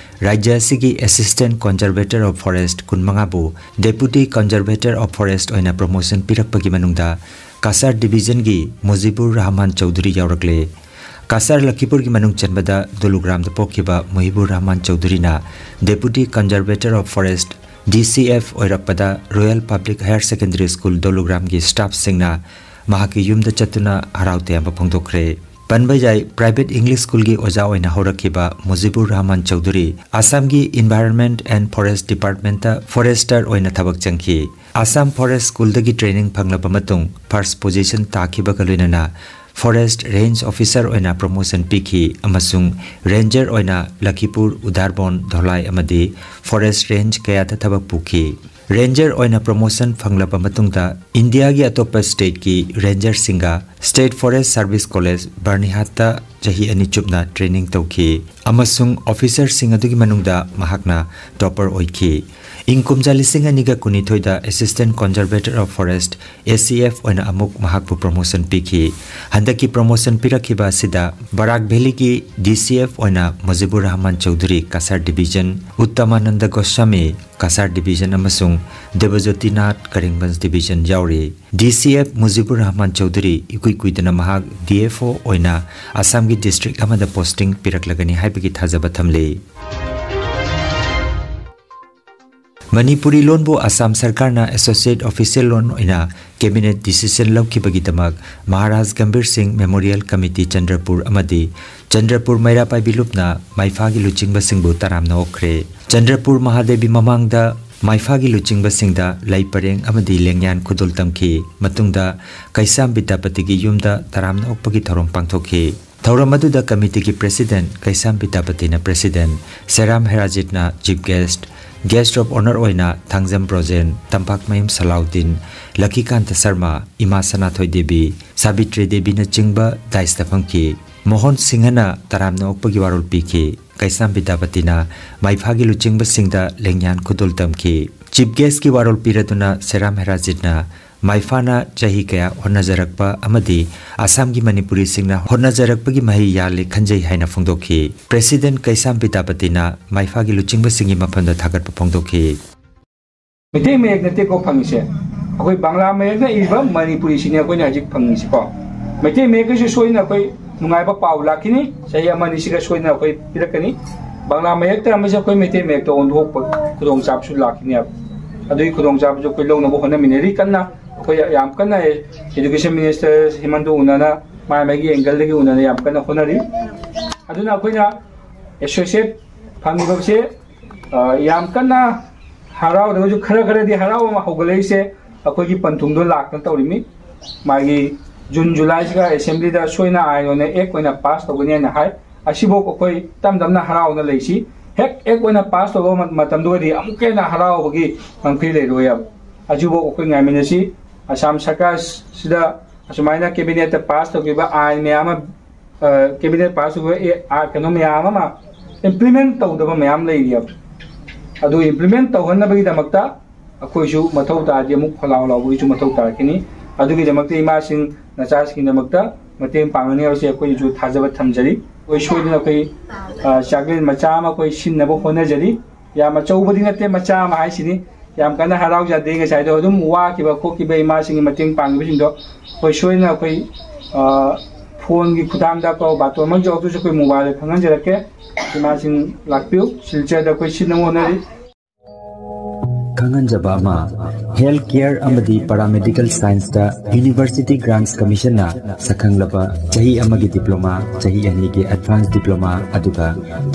ꯔꯥꯖ꯭ꯌ ꯑꯁꯤꯒꯤ Assistant Conservator of Forest ꯀꯨꯟꯃꯉꯥꯕꯨ Deputy Conservator of Forest ꯑꯣꯏꯅ promotion ꯄꯤꯔꯛꯄꯒꯤ ꯃꯅꯨꯡꯗ ꯀꯁꯥꯔ Divisionꯒꯤ ꯃꯨꯖꯤꯕꯨꯔ ꯔꯍꯃꯥꯟ ꯆꯧꯙꯨꯔꯤ ꯌꯥꯎꯔꯛꯂꯦ꯫ ꯀꯁꯥꯔ ꯂꯈꯤꯄꯨꯔꯒꯤ ꯃꯅꯨꯡ ꯆꯟꯕꯗ ꯗꯣꯂꯨꯒ꯭ꯔꯥꯝꯗ ꯄꯣꯛꯈꯤꯕ ꯃꯨꯍꯤꯕꯨꯔ Rahman ꯆꯧꯙꯨꯔꯤꯅ Deputy Conservator of Forest, DCF ꯑꯣꯏꯔꯛꯄꯗ Royal Public Higher Secondary School ꯗꯣꯂꯨꯒ꯭ꯔꯥꯝꯒꯤ staffꯁꯤꯡꯅ ꯃꯍꯥꯛꯀꯤ ꯌꯨꯝꯗ ꯆꯠꯇꯨꯅ ꯍꯔꯥꯎ ꯇꯌꯥꯝꯕ ꯐꯣꯡꯗꯣꯛꯈ꯭ꯔꯦ꯫ ꯄꯟꯕ ꯌꯥꯏ, private English schoolꯒꯤ ꯑꯣꯖꯥ ꯑꯣꯏꯅ ꯍꯧꯔꯛꯈꯤꯕ ꯃꯨꯖꯤꯕꯨꯔ ꯔꯍꯃꯥꯟ ꯆꯧꯙꯨꯔꯤ ꯑꯁꯥꯝꯒꯤ Environment and Forest Departmentꯇ forester ꯑꯣꯏꯅ ꯊꯕꯛ ꯆꯪꯈꯤ꯫ ꯑꯁꯥꯝ Forest Schoolꯗꯒꯤ training ꯐꯪꯂꯕ ꯃꯇꯨꯡ first position ꯇꯥꯈꯤꯕꯒ ꯂꯣꯏꯅꯅ Forest Range Officer ꯑꯣꯏꯅ promotion ꯄꯤꯈꯤ ꯑꯃꯁꯨꯡ Ranger ꯑꯣꯏꯅ ꯂꯈꯤꯄꯨꯔ, ꯎꯗꯥꯔꯕꯣꯟ, ꯙꯣꯂꯥꯏ ꯑꯃꯗꯤ Forest Range ꯀꯌꯥꯗ ꯊꯕꯛ ꯄꯨꯈꯤ꯫ Ranger ꯑꯣꯏꯅ promotion ꯐꯪꯂꯕ ꯃꯇꯨꯡꯗ ꯏꯟꯗꯤꯌꯥꯒꯤ ꯑꯇꯣꯞꯄ stateꯀꯤ rangerꯁꯤꯡꯒ State Forest Service College ꯕꯔꯅꯤꯍꯥꯠꯇ ꯆꯍꯤ ꯑꯅꯤ ꯆꯨꯞꯅ training ꯇꯧꯈꯤ ꯑꯃꯁꯨꯡ officerꯁꯤꯡ ꯑꯗꯨꯒꯤ ꯃꯅꯨꯡꯗ ꯃꯍꯥꯛꯅ topper ꯑꯣꯏꯈꯤ꯫ ꯏꯪ ꯀꯨꯝꯖꯥ ꯂꯤꯁꯤꯡ ꯑꯅꯤꯒ ꯀꯨꯟꯅꯤꯊꯣꯏꯗ Assistant Conservator of Forest, ACF ꯑꯣꯏꯅ ꯑꯃꯨꯛ ꯃꯍꯥꯛꯄꯨ promotion ꯄꯤꯈꯤ꯫ ꯍꯟꯗꯛꯀꯤ promotion ꯄꯤꯔꯛꯈꯤꯕ ꯑꯁꯤꯗ ꯕꯔꯥꯛ Valleyꯒꯤ DCF ꯑꯣꯏꯅ ꯃꯨꯖꯤꯕꯨꯔ ꯔꯍꯃꯥꯟ ꯆꯧꯙꯨꯔꯤ ꯀꯁꯥꯔ Division, ꯎꯠꯇꯃꯥꯅꯟꯗ ꯒꯣꯁ꯭ꯋꯥꯃꯤ ꯀꯁꯥꯔ Division ꯑꯃꯁꯨꯡ ꯗꯦꯕꯖꯣꯇꯤꯅꯥꯊ ꯀꯔꯤꯝꯒꯟꯖ Division ꯌꯥꯎꯔꯤ꯫ DCF ꯃꯨꯖꯤꯕꯨꯔ ꯔꯍꯃꯥꯟ ꯆꯧꯙꯨꯔꯤ ꯏꯀꯨꯏ ꯀꯨꯏꯗꯅ ꯃꯍꯥꯛ DFO ꯑꯣꯏꯅ ꯑꯁꯥꯝꯒꯤ district ꯑꯃꯗ posting ꯄꯤꯔꯛꯂꯒꯅꯤ ꯍꯥꯏꯕꯒꯤ ꯊꯥꯖꯕ ꯊꯝꯂꯤ꯫ ꯃꯅꯤꯄꯨꯔꯤ ꯂꯣꯟꯕꯨ ꯑꯁꯥꯝ ꯁꯔꯀꯥꯔꯅ associate official ꯂꯣꯟ ꯑꯣꯏꯅ cabinet decision ꯂꯧꯈꯤꯕꯒꯤꯗꯃꯛ ꯃꯍꯥꯔꯥꯖ ꯒꯝꯚꯤꯔ ꯁꯤꯡ Memorial Committee ꯆꯟꯗ꯭ꯔꯄꯨꯔ ꯑꯃꯗꯤ ꯆꯟꯗ꯭ꯔꯄꯨꯔ ꯃꯩꯔꯥ ꯄꯥꯏꯕꯤ ꯂꯨꯞꯅ ꯃꯩꯐꯥꯒꯤ ꯂꯨꯆꯤꯡꯕꯁꯤꯡꯕꯨ ꯇꯔꯥꯝꯅ ꯑꯣꯛꯈ꯭ꯔꯦ꯫ ꯆꯟꯗ꯭ꯔꯄꯨꯔ ꯃꯍꯥꯗꯦꯕꯤ ꯃꯃꯥꯡꯗ ꯃꯩꯐꯥꯒꯤ ꯂꯨꯆꯤꯡꯕꯁꯤꯡꯗ ꯂꯩ ꯄꯔꯦꯡ ꯑꯃꯗꯤ ꯂꯦꯡꯌꯥꯟ ꯈꯨꯗꯣꯜ ꯇꯝꯈꯤ꯫ ꯃꯇꯨꯡꯗ ꯀꯩꯁꯥꯝ ꯕꯤꯗ꯭ꯌꯥꯄꯇꯤꯒꯤ ꯌꯨꯝꯗ ꯇꯔꯥꯝꯅ ꯑꯣꯛꯄꯒꯤ ꯊꯧꯔꯝ ꯄꯥꯡꯊꯣꯛꯈꯤ꯫ ꯊꯧꯔꯝ ꯑꯗꯨꯗ committeeꯒꯤ president Keisham ꯕꯤꯗ꯭ꯌꯥꯄꯇꯤꯅ president, ꯁꯦꯔꯥꯝ ꯍꯦꯔꯥꯖꯤꯠꯅ chief guest, guest of honour ꯑꯣꯏꯅ ꯊꯥꯡꯖꯝ ꯕ꯭ꯔꯣꯖꯦꯟ, ꯇꯝꯄꯥꯛꯃꯌꯨꯝ ꯁꯂꯥꯎꯗꯤꯟ, ꯂꯛꯈꯤꯀꯥꯟꯇ ꯁꯔꯃ, ꯏꯃꯥ ꯁꯅꯥꯊꯣꯏ ꯗꯦꯕꯤ, ꯁꯥꯕꯤꯇ꯭ꯔꯤ ꯗꯦꯕꯤꯅꯆꯤꯡꯕ dais ꯇ ꯐꯝꯈꯤ꯫ ꯃꯣꯍꯟ ꯁꯤꯡꯍꯅ ꯇꯔꯥꯝꯅ ꯑꯣꯛꯄꯒꯤ ꯋꯥꯔꯣꯜ ꯄꯤꯈꯤ꯫ ꯀꯩꯁꯥꯝ ꯕꯤꯗ꯭ꯌꯥꯄꯇꯤꯅ ꯃꯩꯐꯥꯒꯤ ꯂꯨꯆꯤꯡꯕꯁꯤꯡꯗ ꯂꯦꯡꯌꯥꯟ ꯈꯨꯗꯣꯜ ꯇꯝꯈꯤ꯫ Chief guest ꯀꯤ ꯋꯥꯔꯣꯜ ꯄꯤꯔꯗꯨꯅ ꯁꯦꯔꯥꯝ ꯍꯦꯔꯥꯖꯤꯠꯅ ꯃꯥꯏꯐꯥꯅ ꯆꯍꯤ ꯀꯌꯥ ꯍꯣꯠꯅꯖꯔꯛꯄ ꯑꯃꯗꯤ ꯑꯁꯥꯝꯒꯤ ꯃꯅꯤꯄꯨꯔꯤꯁꯤꯡꯅ ꯍꯣꯠꯅꯖꯔꯛꯄꯒꯤ ꯃꯍꯩ ꯌꯥꯜꯂꯦ ꯈꯟꯖꯩ ꯍꯥꯏꯅ ꯐꯣꯡꯗꯣꯛꯈꯤ꯫ ꯄ꯭ꯔꯦꯁꯤꯗꯦꯟꯠ ꯀꯩꯁꯥꯝ ꯄꯤꯇꯥꯄꯇꯤꯅ ꯃꯥꯏꯐꯥꯒꯤ ꯂꯨꯆꯤꯡꯕꯁꯤꯡꯒꯤ ꯃꯐꯝꯗ ꯊꯥꯒꯠꯄ ꯐꯣꯡꯗꯣꯛꯈꯤ꯫ ꯃꯩꯇꯩ ꯃꯌꯦꯛ ꯅꯠꯇꯦꯀꯣ ꯐꯪꯉꯤꯁꯦ, ꯑꯩꯈꯣꯏ ꯕꯪꯂꯥ ꯃꯌꯦꯛꯅ ꯏꯕ ꯃꯅꯤꯄꯨꯔꯤꯁꯤꯅꯦ ꯑꯩꯈꯣꯏꯅ ꯍꯧꯖꯤꯛ ꯐꯪꯉꯤꯁꯤꯀꯣ꯫ ꯃꯩꯇꯩ ꯃꯌꯦꯛꯀꯤꯁꯨ ꯁꯣꯏꯗꯅ ꯑꯩꯈꯣꯏ ꯅꯨꯡꯉꯥꯏꯕ ꯄꯥꯎ ꯂꯥꯛꯈꯤꯅꯤ, ꯆꯍꯤ ꯑꯃ ꯑꯅꯤꯁꯤꯒ ꯁꯣꯏꯗꯅ ꯑꯩꯈꯣꯏ ꯄꯤꯔꯛꯀꯅꯤ꯫ ꯕꯪꯂꯥ ꯃꯌꯦꯛ ꯇꯝꯕꯁꯦ ꯑꯩꯈꯣꯏ ꯃꯩꯇꯩ ꯃꯌꯦꯛꯇ ꯑꯣꯟꯊꯣꯛꯄ ꯈꯨꯗꯣꯡꯆꯥꯕꯁꯨ ꯂꯥꯛꯈꯤꯅꯦꯕ꯫ ꯑꯗꯨꯒꯤ ꯈꯨꯗꯣꯡꯆꯥꯕꯁꯨ ꯑꯩꯈꯣꯏ ꯂꯧꯅꯕ ꯍꯣꯠꯅꯃꯤꯟꯅꯔꯤ ꯀꯟꯅ꯫ ꯑꯩꯈꯣꯏ ꯌꯥꯝ ꯀꯟꯅ education minister ꯍꯤꯃꯟꯇ ꯎꯅꯅ ꯃꯥꯏ ꯃꯥꯏꯒꯤ angle ꯗꯒꯤ ꯎꯅꯅ ꯌꯥꯝ ꯀꯟꯅ ꯍꯣꯠꯅꯔꯤ꯫ ꯑꯗꯨꯅ ꯑꯩꯈꯣꯏꯅ associate ꯐꯪꯉꯤꯕꯁꯦ ꯌꯥꯝ ꯀꯟꯅ ꯍꯔꯥꯎꯗ꯭ꯔꯒꯁꯨ ꯈꯔ ꯈꯔꯗꯤ ꯍꯔꯥꯎꯕ ꯑꯃ ꯍꯧꯒꯠꯂꯛꯏꯁꯦ ꯑꯩꯈꯣꯏꯒꯤ ꯄꯟꯊꯨꯡꯗꯣ ꯂꯥꯛꯇꯅ ꯇꯧꯔꯤꯃꯤ꯫ ꯃꯥꯒꯤ ꯖꯨꯟ ꯖꯨꯂꯥꯏꯁꯤꯒ assembly ꯗ ꯁꯣꯏꯅ ꯑꯥꯏꯟ ꯑꯣꯏꯅ act ꯑꯣꯏꯅ pass ꯇꯧꯒꯅꯤ ꯍꯥꯏꯅ ꯍꯥꯏ꯫ ꯑꯁꯤꯐꯥꯎ ꯑꯩꯈꯣꯏ ꯇꯝ ꯇꯝꯅ ꯍꯔꯥꯎꯅ ꯂꯩꯁꯤ꯫ ꯍꯦꯛ act ꯑꯣꯏꯅ pass ꯇꯧꯕ ꯃꯇꯝꯗꯨꯒꯗꯤ ꯑꯃꯨꯛꯀ ꯍꯦꯟꯅ ꯍꯔꯥꯎꯕꯒꯤ ꯉꯝꯈꯩ ꯂꯩꯔꯣꯏꯕ꯫ ꯑꯁꯤꯐꯥꯎ ꯑꯩꯈꯣꯏ ꯉꯥꯏꯃꯤꯟꯅꯁꯤ꯫ ꯑꯁꯥꯝ ꯁꯔꯀꯥꯔꯁꯤꯗ ꯑꯁꯨꯃꯥꯏꯅ cabinet ꯇ pass ꯇꯧꯈꯤꯕ ꯑꯥꯏꯟ ꯃꯌꯥꯝ ꯑꯃ cabinet pass ꯇꯧꯈꯤꯕ ꯀꯩꯅꯣ ꯃꯌꯥꯝ ꯑꯃ implement ꯇꯧꯗꯕ ꯃꯌꯥꯝ ꯂꯩꯔꯤꯑꯕ꯫ ꯑꯗꯨ implement ꯇꯧꯍꯟꯅꯕꯒꯤꯗꯃꯛꯇ ꯑꯩꯈꯣꯏꯁꯨ ꯃꯊꯧ ꯇꯥꯔꯗꯤ ꯑꯃꯨꯛ ꯈꯣꯜꯂꯥꯎ ꯂꯥꯎꯕꯒꯤꯁꯨ ꯃꯊꯧ ꯇꯥꯔꯛꯀꯅꯤ꯫ ꯑꯗꯨꯒꯤꯗꯃꯛꯇ ꯏꯃꯥꯁꯤꯡ ꯅꯆꯥꯁꯤꯡꯒꯤꯗꯃꯛꯇ ꯃꯇꯦꯡ ꯄꯥꯡꯒꯅꯤ ꯍꯥꯏꯕꯁꯤ ꯑꯩꯈꯣꯏꯅꯁꯨ ꯊꯥꯖꯕ ꯊꯝꯖꯔꯤ꯫ ꯑꯩꯈꯣꯏ ꯁꯣꯏꯗꯅ ꯑꯩꯈꯣꯏ ꯆꯥꯛꯂꯦꯟ ꯃꯆꯥ ꯑꯃ ꯑꯩꯈꯣꯏ ꯁꯤꯟꯅꯕ ꯍꯣꯠꯅꯖꯔꯤ꯫ ꯌꯥꯝ ꯑꯆꯧꯕꯗꯤ ꯅꯠꯇꯦ, ꯃꯆꯥ ꯑꯃ ꯍꯥꯏꯁꯤꯅꯤ꯫ ꯌꯥꯝ ꯀꯟꯅ ꯍꯔꯥꯎꯖꯗꯦ꯫ ꯉꯁꯥꯏꯗꯣ ꯑꯗꯨꯝ ꯋꯥꯈꯤꯕ ꯈꯣꯠꯈꯤꯕ ꯏꯃꯥꯁꯤꯡꯒꯤ ꯃꯇꯦꯡ ꯄꯥꯡꯈꯤꯕꯁꯤꯡꯗꯣ ꯑꯩꯈꯣꯏ ꯁꯣꯏꯗꯅ ꯑꯩꯈꯣꯏ phone ꯒꯤ ꯈꯨꯊꯥꯡꯗ ꯀꯣ ꯕꯥꯇꯣꯟ ꯑꯃ ꯌꯧꯔꯛꯇ꯭ꯔꯁꯨ ꯑꯩꯈꯣꯏ mobile ꯗ ꯈꯪꯍꯟꯖꯔꯛꯀꯦ꯫ ꯏꯃꯥꯁꯤꯡ ꯂꯥꯛꯄꯤꯌꯨ꯫ ꯁꯤꯜꯆꯔꯗ ꯑꯩꯈꯣꯏ ꯁꯤꯟꯅꯕ ꯍꯣꯠꯅꯔꯤ꯫ ꯈꯪꯍꯟꯖꯕ ꯑꯃ, health care ꯑꯃꯗꯤ paramedical science ꯇ University Grants Commission ꯅ ꯁꯛꯈꯪꯂꯕ ꯆꯍꯤ ꯑꯃꯒꯤ diploma, ꯆꯍꯤ ꯑꯅꯤꯒꯤ advanced diploma, ꯑꯗꯨꯒ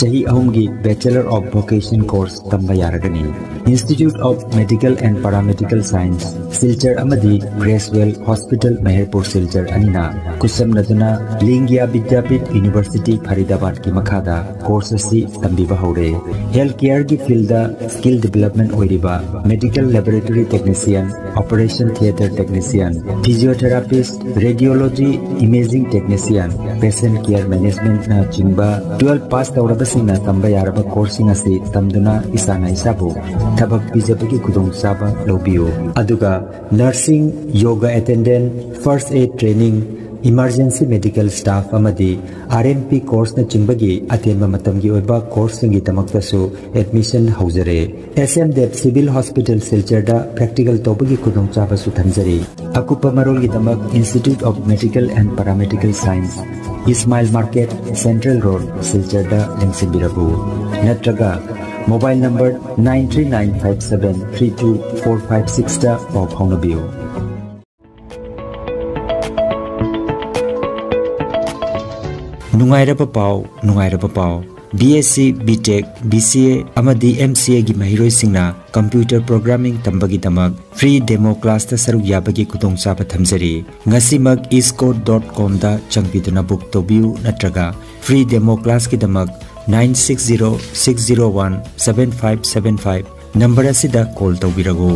ꯆꯍꯤ ꯑꯍꯨꯝꯒꯤ Bachelor of Vocation course ꯇꯝꯕ ꯌꯥꯔꯒꯅꯤ꯫ Institute of Medical and Paramedical Science, Silchar ꯑꯃꯗꯤ Creswell Hospital, ꯃꯍꯦꯔꯄꯨꯔ ꯁꯤꯜꯆꯔ ꯑꯅꯤꯅ ꯈꯨꯠꯁꯝꯅꯗꯨꯅ ꯂꯤꯡꯒꯤꯌꯥ ꯕꯤꯗ꯭ꯌꯥꯄꯤꯊ University, ꯐꯔꯤꯗꯥꯕꯥꯗꯀꯤ ꯃꯈꯥꯗ course ꯑꯁꯤ ꯇꯝꯕꯤꯕ ꯍꯧꯔꯦ꯫ Health care ꯒꯤ field ꯗ skill development ꯑꯣꯏꯔꯤꯕ Medical Laboratory Technician, Operation Theatre Technician, Physiotherapist, Radiology, Imaging Technician, Patient Care Managementꯅ ꯆꯤꯡꯕ twelve pass ꯇꯧꯔꯕꯁꯤꯡꯅ ꯇꯝꯕ ꯌꯥꯔꯕ courseꯁꯤꯡ ꯑꯁꯤ ꯇꯝꯗꯨꯅ ꯏꯁꯥꯅ ꯏꯁꯥꯕꯨ ꯊꯕꯛ ꯄꯤꯖꯕꯒꯤ ꯈꯨꯗꯣꯡꯆꯥꯕ ꯂꯧꯕꯤꯌꯨ꯫ ꯑꯗꯨꯒ nursing, yoga attendant, first aid training, emergency medical staff ꯑꯃꯗꯤ R M P courseꯅꯆꯤꯡꯕꯒꯤ ꯑꯇꯦꯟꯕ ꯃꯇꯝꯒꯤ ꯑꯣꯏꯕ courseꯁꯤꯡꯒꯤꯗꯃꯛꯇꯁꯨ admission ꯍꯧꯖꯔꯦ꯫ S M Dev Civil Hospital ꯁꯤꯜꯆꯔꯗ practical ꯇꯧꯕꯒꯤ ꯈꯨꯗꯣꯡꯆꯥꯕꯁꯨ ꯊꯝꯖꯔꯤ꯫ ꯑꯀꯨꯞꯄ ꯃꯔꯣꯜꯒꯤꯗꯃꯛ Institute of Medical and Paramedical Science, Ismail Market, Central Road, ꯁꯤꯜꯆꯔꯗ ꯂꯦꯡꯁꯤꯟꯕꯤꯔꯛꯎ꯫ ꯅꯠꯇ꯭ꯔꯒ mobile number nine three nine five seven three two four five sixꯇ ꯄꯥꯎ ꯐꯥꯎꯅꯕꯤꯌꯨ꯫ ꯅꯨꯡꯉꯥꯏꯔꯕ ꯄꯥꯎ, ꯅꯨꯡꯉꯥꯏꯔꯕ ꯄꯥꯎ꯫ B S C, B Tech, B C A ꯑꯃꯗꯤ M C Aꯒꯤ ꯃꯍꯩꯔꯣꯏꯁꯤꯡꯅ computer programming ꯇꯝꯕꯒꯤꯗꯃꯛ free demo classꯇ ꯁꯔꯨꯛ ꯌꯥꯕꯒꯤ ꯈꯨꯗꯣꯡꯆꯥꯕ ꯊꯝꯖꯔꯤ꯫ ꯉꯁꯤꯃꯛ eastcoast dot comꯗ ꯆꯪꯕꯤꯗꯨꯅ book ꯇꯧꯕꯤꯌꯨ ꯅꯠꯇ꯭ꯔꯒ free demo classꯀꯤꯗꯃꯛ nine six zero six zero one seven five seven five number ꯑꯁꯤꯗ call ꯇꯧꯕꯤꯔꯛꯎ꯫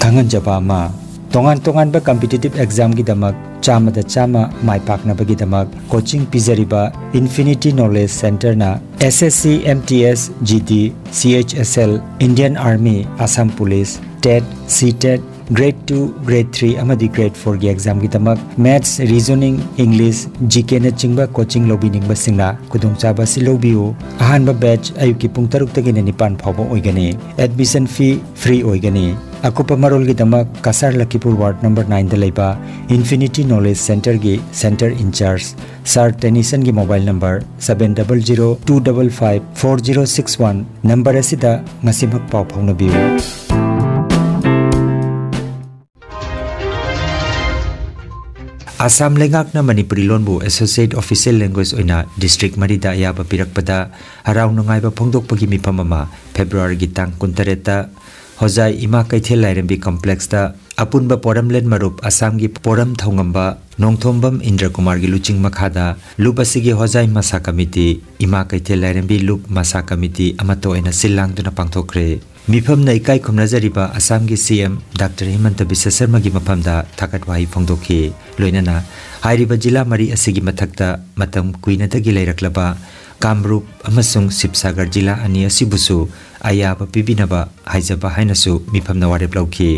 ꯈꯪꯍꯟꯖꯕ ꯑꯃ, ꯇꯣꯉꯥꯟ ꯇꯣꯉꯥꯟꯕ competitive examꯒꯤꯗꯃꯛ ꯆꯥꯝꯃꯗ ꯆꯥꯝꯃ ꯃꯥꯏ ꯄꯥꯛꯅꯕꯒꯤꯗꯃꯛ coaching ꯄꯤꯖꯔꯤꯕ Infinity Knowledge Centreꯅ S S C, M T S, G D, C H S L, Indian Army, Assam Police, TET, CTET, Grade two, Grade three ꯑꯃꯗꯤ Grade fourꯒꯤ examꯒꯤꯗꯃꯛ Maths, Reasoning, English, G Kꯅꯆꯤꯡꯕ coaching ꯂꯧꯕꯤꯅꯤꯡꯕꯁꯤꯡꯅ ꯈꯨꯗꯣꯡꯆꯥꯕ ꯑꯁꯤ ꯂꯧꯕꯤꯌꯨ꯫ ꯑꯍꯥꯟꯕ batch ꯑꯌꯨꯛꯀꯤ ꯄꯨꯡ ꯇꯔꯨꯛꯇꯒꯤꯅ ꯅꯤꯄꯥꯟ ꯐꯥꯎꯕ ꯑꯣꯏꯒꯅꯤ꯫ Admission fee free ꯑꯣꯏꯒꯅꯤ꯫ ꯑꯀꯨꯞꯄ ꯃꯔꯣꯜꯒꯤꯗꯃꯛ ꯀꯁꯥꯔ ꯂꯈꯤꯄꯨꯔ ward number nineꯗ ꯂꯩꯕ Infinity Knowledge Centreꯒꯤ centre in charge Sir Tenisonꯒꯤ mobile number seven double zero two double five four zero six one number ꯑꯁꯤꯗ ꯉꯁꯤꯃꯛ ꯄꯥꯎ ꯐꯥꯎꯅꯕꯤꯌꯨ꯫ ꯑꯁꯥꯝ ꯂꯩꯉꯥꯛꯅ ꯃꯅꯤꯄꯨꯔꯤ ꯂꯣꯟꯕꯨ associate official language ꯑꯣꯏꯅ district ꯃꯔꯤꯗ ꯑꯌꯥꯕ ꯄꯤꯔꯛꯄꯗ ꯍꯔꯥꯎ ꯅꯨꯡꯉꯥꯏꯕ ꯐꯣꯡꯗꯣꯛꯄꯒꯤ ꯃꯤꯐꯝ ꯑꯃ Februaryꯒꯤ ꯇꯥꯡ ꯀꯨꯟꯇꯔꯦꯠꯇ ꯍꯣꯖꯥꯏ ꯏꯃꯥ ꯀꯩꯊꯦꯜ ꯂꯥꯏꯔꯦꯝꯕꯤ complexꯇ ꯑꯄꯨꯟꯕ ꯄꯣꯔꯝꯂꯦꯟ ꯃꯔꯨꯞ ꯑꯁꯥꯝꯒꯤ ꯄꯣꯔꯝ ꯊꯧꯉꯝꯕ ꯅꯣꯡꯊꯣꯝꯕꯝ ꯏꯟꯗ꯭ꯔ ꯀꯨꯃꯥꯔꯒꯤ ꯂꯨꯆꯤꯡ ꯃꯈꯥꯗ ꯂꯨꯞ ꯑꯁꯤꯒꯤ ꯍꯣꯖꯥꯏ ꯃꯁꯥ ꯀꯃꯤꯇꯤ, ꯏꯃꯥ ꯀꯩꯊꯦꯜ ꯂꯥꯏꯔꯦꯝꯕꯤ ꯂꯨꯞ ꯃꯁꯥ ꯀꯃꯤꯇꯤ ꯑꯃꯠꯇ ꯑꯣꯏꯅ ꯁꯤꯜ ꯂꯥꯡꯗꯨꯅ ꯄꯥꯡꯊꯣꯛꯈ꯭ꯔꯦ꯫ ꯃꯤꯐꯝꯅ ꯏꯀꯥꯏ ꯈꯨꯝꯅꯖꯔꯤꯕ ꯑꯁꯥꯝꯒꯤ ꯁꯤ ꯑꯦꯝ ꯗꯥꯛꯇꯔ ꯍꯤꯃꯟꯇ ꯕꯤꯁ꯭ꯋ ꯁꯔꯃꯒꯤ ꯃꯐꯝꯗ ꯊꯥꯒꯠ ꯋꯥꯍꯩ ꯐꯣꯡꯗꯣꯛꯈꯤ꯫ ꯂꯣꯏꯅꯅ ꯍꯥꯏꯔꯤꯕ ꯖꯤꯂꯥ ꯃꯔꯤ ꯑꯁꯤꯒꯤ ꯃꯊꯛꯇ ꯃꯇꯝ ꯀꯨꯏꯅꯗꯒꯤ ꯂꯩꯔꯛꯂꯕ ꯀꯥꯝꯔꯨꯞ ꯑꯃꯁꯨꯡ ꯁꯤꯕꯁꯥꯒꯔ ꯖꯤꯂꯥ ꯑꯅꯤ ꯑꯁꯤꯕꯨꯁꯨ ꯑꯌꯥꯕ ꯄꯤꯕꯤꯅꯕ ꯍꯥꯏꯖꯕ ꯍꯥꯏꯅꯁꯨ ꯃꯤꯐꯝꯅ ꯋꯥꯔꯦꯞ ꯂꯧꯈꯤ꯫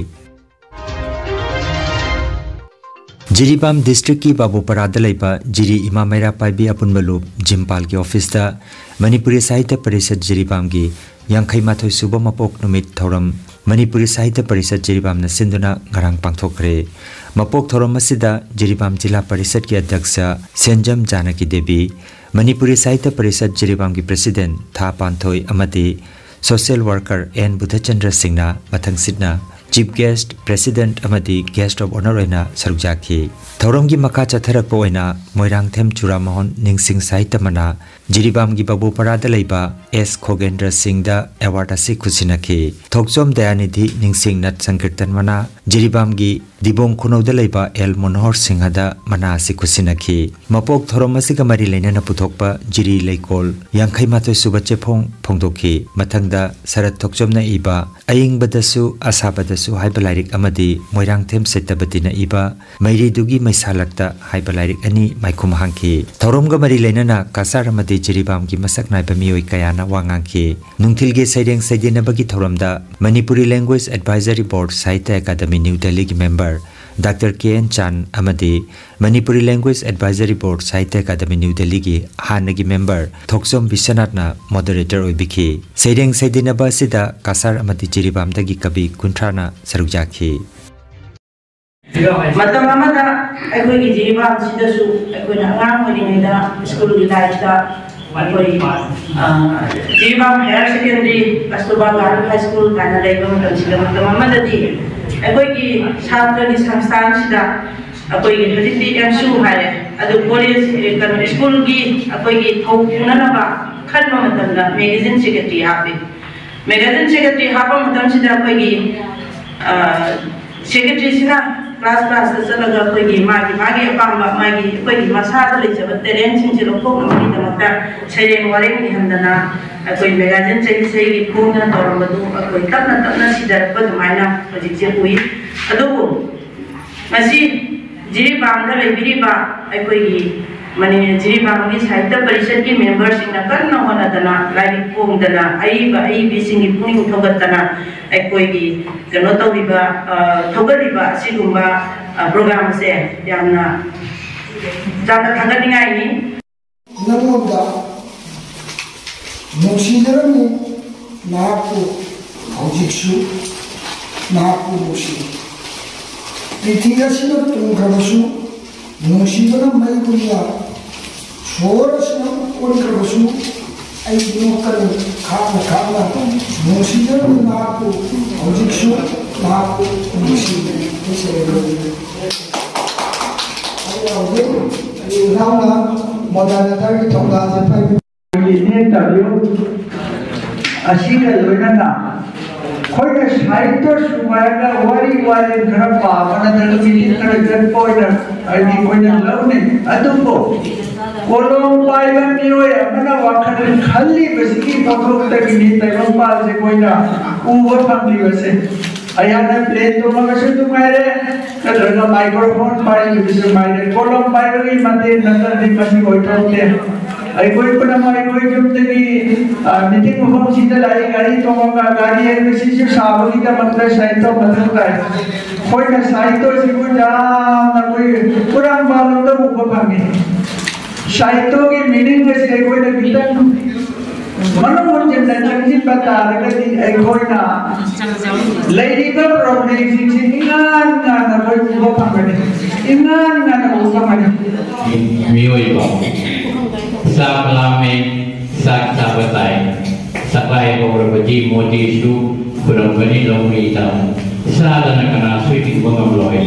ꯖꯤꯔꯤꯕꯥꯝ ꯗꯤꯁꯇ꯭ꯔꯤꯛꯀꯤ ꯕꯥꯕꯨꯄꯔꯥꯗ ꯂꯩꯕ ꯖꯤꯔꯤ ꯏꯃꯥ ꯃꯩꯔꯥ ꯄꯥꯏꯕꯤ ꯑꯄꯨꯟꯕ ꯂꯨꯞ ꯖꯤꯝꯄꯥꯜꯒꯤ ꯑꯣꯐꯤꯁꯇ ꯃꯅꯤꯄꯨꯔꯤ ꯁꯥꯍꯤꯇ꯭ꯌ ꯄꯔꯤꯁꯠ ꯖꯤꯔꯤꯕꯥꯝꯒꯤ ꯌꯥꯡꯈꯩ ꯃꯥꯊꯣꯏ ꯁꯨꯕ ꯃꯄꯣꯛ ꯅꯨꯃꯤꯠ ꯊꯧꯔꯝ ꯃꯅꯤꯄꯨꯔꯤ ꯁꯥꯍꯤꯇ꯭ꯌ ꯄꯔꯤꯁꯠ ꯖꯤꯔꯤꯕꯥꯝꯅ ꯁꯤꯟꯗꯨꯅ ꯉꯔꯥꯡ ꯄꯥꯡꯊꯣꯛꯈ꯭ꯔꯦ꯫ ꯃꯄꯣꯛ ꯊꯧꯔꯝ ꯑꯁꯤꯗ ꯖꯤꯔꯤꯕꯥꯝ ꯖꯤꯂꯥ ꯄꯔꯤꯁꯠꯀꯤ ꯑꯗ꯭ꯌꯛꯁ ꯁꯦꯟꯖꯝ ꯖꯥꯅꯀꯤ ꯗꯦꯕꯤ, ꯃꯅꯤꯄꯨꯔꯤ ꯁꯥꯍꯤꯇ꯭ꯌ ꯄꯔꯤꯁꯠ ꯖꯤꯔꯤꯕꯥꯝꯒꯤ ꯄ꯭ꯔꯦꯁꯤꯗꯦꯟꯠ ꯊꯥ ꯄꯥꯟꯊꯣꯏ ꯑꯃꯗꯤ ꯁꯣꯁꯤꯌꯦꯜ ꯋꯥꯔꯀꯔ ꯑꯦꯟ ꯕꯨꯙꯆꯟꯗ꯭ꯔ ꯁꯤꯡꯅ ꯃꯊꯪꯁꯤꯠꯅ ꯆꯤꯐ ꯒꯦꯁ꯭ꯠ, ꯄ꯭ꯔꯦꯁꯤꯗꯦꯟꯠ ꯑꯃꯗꯤ ꯒꯦꯁ꯭ꯠ ꯑꯣꯐ ꯑꯣꯅꯔ ꯑꯣꯏꯅ ꯁꯔꯨꯛ ꯌꯥꯈꯤ꯫ ꯊꯧꯔꯝꯒꯤ ꯃꯈꯥ ꯆꯠꯊꯔꯛꯄ ꯑꯣꯏꯅ ꯃꯣꯏꯔꯥꯡꯊꯦꯝ ꯆꯨꯔꯥꯃꯣꯍꯟ ꯅꯤꯡꯁꯤꯡ ꯁꯥꯍꯤꯇ꯭ꯌ ꯃꯅꯥ, ꯖꯤꯔꯤꯕꯥꯝꯒꯤ ꯕꯥꯕꯨꯄꯔꯥꯗ ꯂꯩꯕ ꯑꯦꯁ ꯈꯣꯒꯦꯟꯗ꯭ꯔ ꯁꯤꯡꯗ ꯑꯦꯋꯥꯔꯗ ꯑꯁꯤ ꯈꯨꯠꯁꯤꯟꯅꯈꯤ꯫ ꯊꯣꯛꯆꯣꯝ ꯗꯌꯥꯅꯤꯙꯤ ꯅꯤꯡꯁꯤꯡ ꯅꯠ ꯁꯪꯀꯤꯔꯇꯟ ꯃꯅꯥ, ꯖꯤꯔꯤꯕꯥꯝꯒꯤ ꯗꯤꯕꯣꯡ ꯈꯨꯅꯧꯗ ꯂꯩꯕ ꯑꯦꯜ ꯃꯣꯅꯣꯍꯔ ꯁꯤꯡꯍꯗ ꯃꯅꯥ ꯑꯁꯤ ꯈꯨꯠꯁꯤꯟꯅꯈꯤ꯫ ꯃꯄꯣꯛ ꯊꯧꯔꯝ ꯑꯁꯤꯒ ꯃꯔꯤ ꯂꯩꯅꯅ ꯄꯨꯊꯣꯛꯄ ꯖꯤꯔꯤ ꯂꯩꯀꯣꯜ ꯌꯥꯡꯈꯩ ꯃꯥꯊꯣꯏ ꯁꯨꯕ ꯆꯦꯐꯣꯡ ꯐꯣꯡꯗꯣꯛꯈꯤ꯫ ꯃꯊꯪꯗ ꯁꯔꯠ ꯊꯣꯛꯆꯣꯝꯅ ꯏꯕ ꯑꯏꯪꯕꯗꯁꯨ ꯑꯁꯥꯕꯗꯁꯨ ꯍꯥꯏꯕ ꯂꯥꯏꯔꯤꯛ ꯑꯃꯗꯤ ꯃꯣꯏꯔꯥꯡꯊꯦꯝ ꯁꯦꯇꯕꯇꯤꯅ ꯏꯕ ꯃꯩꯔꯤꯗꯨꯒꯤ ꯃꯩꯁꯥꯂꯛꯇ ꯍꯥꯏꯕ ꯂꯥꯏꯔꯤꯛ ꯑꯅꯤ ꯃꯥꯏꯈꯨꯝ ꯍꯥꯡꯈꯤ꯫ ꯊꯧꯔꯝꯒ ꯃꯔꯤ ꯂꯩꯅꯅ ꯀꯁꯥꯔ ꯑꯃꯗꯤ ꯖꯤꯔꯤꯕꯥꯝꯒꯤ ꯃꯁꯛ ꯅꯥꯏꯕ ꯃꯤꯑꯣꯏ ꯀꯌꯥꯅ ꯋꯥ ꯉꯥꯡꯈꯤ꯫ ꯅꯨꯡꯊꯤꯜꯒꯤ ꯁꯩꯔꯦꯡ ꯁꯩꯗꯦꯟꯅꯕꯒꯤ ꯊꯧꯔꯝꯗ ꯃꯅꯤꯄꯨꯔꯤ ꯂꯦꯡꯒ꯭ꯋꯦꯖ ꯑꯦꯗꯚꯥꯏꯖꯔꯤ ꯕꯣꯔꯗ ꯁꯥꯍꯤꯇ꯭ꯌ ꯑꯦꯀꯥꯗꯃꯤ ꯅ꯭ꯌꯨ ꯗꯦꯜꯂꯤꯒꯤ ꯃꯦꯝꯕꯔ ꯗꯥꯛꯇꯔ ꯀꯦ ꯑꯦꯟ ꯆꯥꯟ ꯑꯃꯗꯤ ꯃꯅꯤꯄꯨꯔꯤ ꯂꯦꯡꯒ꯭ꯋꯦꯖ ꯑꯦꯗꯚꯥꯏꯖꯔꯤ ꯕꯣꯔꯗ ꯁꯥꯍꯤꯇ꯭ꯌ ꯑꯦꯀꯥꯗꯃꯤ ꯅ꯭ꯌꯨ ꯗꯦꯜꯂꯤꯒꯤ ꯍꯥꯟꯅꯒꯤ ꯃꯦꯝꯕꯔ ꯊꯣꯛꯆꯣꯝ ꯕꯤꯁ꯭ꯋꯅꯥꯊꯅ ꯃꯣꯗꯔꯦꯇꯔ ꯑꯣꯏꯕꯤꯈꯤ꯫ ꯁꯩꯔꯦꯡ ꯁꯩꯗꯦꯟꯅꯕ ꯑꯁꯤꯗ ꯀꯁꯥꯔ ꯑꯃꯗꯤ ꯖꯤꯔꯤꯕꯥꯝꯗꯒꯤ ꯀꯕꯤ ꯀꯨꯟꯊ꯭ꯔꯥꯅ ꯁꯔꯨꯛ ꯌꯥꯈꯤ꯫ ꯃꯇꯝ ꯑꯃꯗ ꯑꯩꯈꯣꯏꯒꯤ ꯖꯤꯔꯤꯕꯥꯝꯁꯤꯗꯁꯨ ꯑꯩꯈꯣꯏꯅ ꯑꯉꯥꯡ ꯑꯣꯏꯔꯤꯉꯩꯗ ꯁ꯭ꯀꯨꯜꯒꯤ ꯂꯥꯏꯐꯇ ꯑꯩꯈꯣꯏ, ꯑ, Jiribam higher secondary, Kasturba girl high school ꯀꯥꯏꯅ ꯂꯩꯕ ꯃꯇꯝꯁꯤꯗ, ꯃꯇꯝ ꯑꯃꯗꯗꯤ ꯑꯩꯈꯣꯏꯒꯤ ꯁꯥꯇ꯭ꯔꯒꯤ ꯁꯪꯁꯊꯥꯟꯁꯤꯗ ꯑꯩꯈꯣꯏꯒꯤ ꯍꯧꯖꯤꯛꯇꯤ ꯑꯦꯝꯁꯨ ꯍꯥꯏꯔꯦ, ꯑꯗꯨ ꯀꯣꯂꯦꯖ, ꯀꯩꯅꯣ, ꯁ꯭ꯀꯨꯜꯒꯤ ꯑꯩꯈꯣꯏꯒꯤ ꯊꯧ ꯄꯨꯅꯅꯕ ꯈꯟꯕ ꯃꯇꯝꯗ ꯃꯦꯒꯥꯖꯤꯟ ꯁꯦꯀ꯭ꯔꯦꯇꯔꯤ ꯍꯥꯞꯄꯤ꯫ ꯃꯦꯒꯥꯖꯤꯟ ꯁꯦꯀ꯭ꯔꯦꯇꯔꯤ ꯍꯥꯞꯄ ꯃꯇꯝꯁꯤꯗ ꯑꯩꯈꯣꯏꯒꯤ, ꯑ, ꯁꯦꯀ꯭ꯔꯦꯇꯔꯤꯁꯤꯅ ꯀ꯭ꯂꯥꯁ ꯀ꯭ꯂꯥꯁꯇ ꯆꯠꯂꯒ ꯑꯩꯈꯣꯏꯒꯤ ꯃꯥꯒꯤ ꯃꯥꯒꯤ ꯑꯄꯥꯝꯕ, ꯃꯥꯒꯤ ꯑꯩꯈꯣꯏꯒꯤ ꯃꯁꯥꯗ ꯂꯩꯖꯕ ꯇꯦꯂꯦꯟꯁꯤꯡꯁꯦ ꯂꯧꯊꯣꯛꯅꯕꯒꯤꯗꯃꯛꯇ ꯁꯩꯔꯦꯡ ꯋꯥꯔꯦꯡ ꯏꯍꯟꯗꯅ, ꯑꯩꯈꯣꯏ ꯃꯦꯒꯥꯖꯤꯟ ꯆꯍꯤ ꯆꯍꯤꯒꯤ ꯐꯣꯡꯗꯅ ꯇꯧꯔꯝꯕꯗꯨ ꯑꯩꯈꯣꯏ ꯇꯞꯅ ꯇꯞꯅ ꯁꯤꯊꯔꯛꯄ ꯑꯗꯨꯃꯥꯏꯅ ꯍꯧꯖꯤꯛꯁꯦ ꯎꯏ꯫ ꯑꯗꯨꯕꯨ ꯉꯁꯤ ꯖꯤꯔꯤꯕꯥꯝꯗ ꯂꯩꯕꯤꯔꯤꯕ ꯑꯩꯈꯣꯏꯒꯤ ꯃꯅꯤ-, ꯖꯤꯔꯤꯕꯥꯝꯒꯤ ꯁꯥꯍꯤꯇ꯭ꯌ ꯄꯔꯤꯁꯠꯀꯤ ꯃꯦꯝꯕꯔꯁꯤꯡꯅ ꯀꯟꯅ ꯍꯣꯠꯅꯗꯅ, ꯂꯥꯏꯔꯤꯛ ꯐꯣꯡꯗꯅ, ꯑꯏꯕ ꯑꯏꯕꯤꯁꯤꯡꯒꯤ ꯄꯨꯛꯅꯤꯡ ꯊꯧꯒꯠꯇꯅ, ꯑꯩꯈꯣꯏꯒꯤ ꯀꯩꯅꯣ ꯇꯧꯔꯤꯕ, ꯑ, ꯊꯧꯒꯠꯂꯤꯕ ꯑꯁꯤꯒꯨꯝꯕ, ꯑ, ꯄ꯭ꯔꯣꯒ꯭ꯔꯥꯝꯁꯦ ꯌꯥꯝꯅ, ꯌꯥꯝꯅ ꯊꯥꯒꯠꯅꯤꯡꯉꯥꯏꯅꯤ꯫ ꯅꯪꯉꯣꯟꯗ ꯅꯨꯡꯁꯤꯖꯔꯝꯃꯤ, ꯅꯍꯥꯛꯄꯨ ꯍꯧꯖꯤꯛꯁꯨ ꯅꯍꯥꯛꯄꯨ ꯅꯨꯡꯁꯤ꯫ ꯄ꯭ꯔꯤꯊꯤ ꯑꯁꯤꯅ ꯇꯨꯝꯈ꯭ꯔꯕꯁꯨ, ꯅꯨꯡꯁꯤꯕꯅ ꯃꯩꯒꯨꯝꯅ ꯁꯣꯔ ꯑꯁꯤꯅ ꯑꯣꯟꯈ꯭ꯔꯕꯁꯨ, ꯑꯩ ꯅꯣꯛꯀꯅꯤ ꯈꯥꯡꯅ ꯈꯥꯡꯅ꯫ ꯅꯨꯡꯁꯤꯖꯔꯝꯃꯤ ꯅꯍꯥꯛꯄꯨ ꯍꯧꯖꯤꯛꯁꯨ ꯅꯍꯥꯛꯄꯨ ꯅꯨꯡꯁꯤꯔꯤ꯫ ꯑꯩ ꯍꯧꯖꯤꯛ ꯑꯩ ꯏꯅꯥꯎꯅ ꯃꯣꯗꯔꯦꯇꯔꯒꯤ ꯊꯧꯗꯥꯡꯁꯦ ꯄꯥꯏꯕꯤ꯫ ꯏꯅꯦ ꯇꯥꯕꯤꯌꯨ꯫ ꯑꯁꯤꯒ ꯂꯣꯏꯅꯅ ꯑꯩꯈꯣꯏꯅ ꯁꯥꯍꯤꯇ꯭ꯌ ꯁꯨꯃꯥꯏꯅ ꯋꯥꯔꯤ ꯋꯥꯔꯦꯡ ꯈꯔ ꯄꯥꯕ ꯅꯠꯇ꯭ꯔꯒ ꯃꯤꯅꯤꯠ ꯈꯔ ꯆꯠꯄ ꯑꯣꯏꯅ ꯍꯥꯏꯗꯤ ꯑꯩꯈꯣꯏꯅ ꯂꯧꯅꯩ꯫ ꯑꯗꯨꯕꯨ ꯀꯣꯂꯣꯝ ꯄꯥꯏꯕ ꯃꯤꯑꯣꯏ ꯑꯃꯅ ꯋꯥꯈꯜ ꯈꯜꯂꯤꯕꯁꯤꯒꯤ ꯄꯣꯠꯊꯣꯛꯇꯒꯤꯅꯤ ꯇꯥꯏꯕꯪꯄꯥꯟꯁꯦ ꯑꯩꯈꯣꯏꯅ ꯎꯕ ꯐꯪꯂꯤꯕꯁꯦ꯫ ꯑꯩꯍꯥꯛꯅ ꯄ꯭ꯂꯦꯟ ꯇꯣꯡꯉꯒꯁꯨ ꯅꯨꯡꯉꯥꯏꯔꯦ, ꯅꯠꯇ꯭ꯔꯒ ꯃꯥꯏꯀ꯭ꯔꯣꯐꯣꯟ ꯄꯥꯏꯔꯤꯕꯁꯨ ꯅꯨꯡꯉꯥꯏꯔꯦ꯫ ꯀꯣꯂꯣꯝ ꯄꯥꯏꯕꯒꯤ ꯃꯇꯦꯡ ꯅꯠꯇ꯭ꯔꯗꯤ ꯃꯁꯤ ꯑꯣꯏꯊꯣꯛꯇꯦ꯫ ꯑꯩꯈꯣꯏ ꯄꯨꯝꯅꯃꯛ ꯑꯩꯈꯣꯏ ꯌꯨꯝꯗꯒꯤ, ꯑ, ꯃꯤꯇꯤꯡ ꯃꯐꯝꯁꯤꯗ ꯂꯥꯛꯏ, ꯒꯥꯔꯤ ꯇꯣꯡꯉꯒ, ꯒꯥꯔꯤ ꯍꯥꯏꯕꯁꯤꯁꯨ ꯁꯥꯕꯒꯤꯗꯃꯛꯇ ꯁꯥꯍꯤꯇ꯭ꯌ ꯃꯊꯧ ꯇꯥꯏ꯫ ꯑꯩꯈꯣꯏꯅ ꯁꯥꯍꯤꯇ꯭ꯌꯁꯤꯕꯨ ꯌꯥꯝꯅ ꯑꯩꯈꯣꯏ ꯄꯨꯔꯥ ꯃꯄꯥꯟꯂꯣꯝꯗ ꯎꯕ ꯐꯪꯉꯤ꯫ ꯁꯥꯍꯤꯇ꯭ꯌꯒꯤ ꯃꯤꯅꯤꯡ ꯑꯁꯤ ꯑꯩꯈꯣꯏꯅ ꯈꯤꯇꯪ ꯃꯅꯨꯡ ꯍꯟꯖꯤꯟꯅ ꯆꯪꯁꯤꯟꯕ ꯇꯥꯔꯒꯗꯤ ꯑꯩꯈꯣꯏꯅ ꯂꯩꯔꯤꯕ ꯄ꯭ꯔꯣꯕ꯭ꯂꯦꯝꯁꯤꯡꯁꯤ ꯏꯉꯥꯟ ꯉꯥꯟꯅ ꯑꯩꯈꯣꯏ ꯎꯕ ꯐꯪꯒꯅꯤ, ꯏꯉꯥꯟ ꯉꯥꯟꯅ ꯎꯕ ꯐꯪꯒꯅꯤ꯫ ꯃꯤꯑꯣꯏꯕ ꯆꯥꯛ ꯂꯥꯝꯃꯦ, ꯆꯥꯛ ꯆꯥꯕ ꯇꯥꯏ꯫ ꯆꯥꯛꯂꯥꯏ ꯍꯧꯔꯕꯗꯤ ꯃꯣꯗꯤꯁꯨ ꯈꯨꯔꯝꯒꯅꯤ ꯂꯧꯃꯤꯗ꯫ ꯆꯥꯗꯅ ꯀꯅꯥꯁꯨ ꯍꯤꯡꯕ ꯉꯝꯂꯣꯏ꯫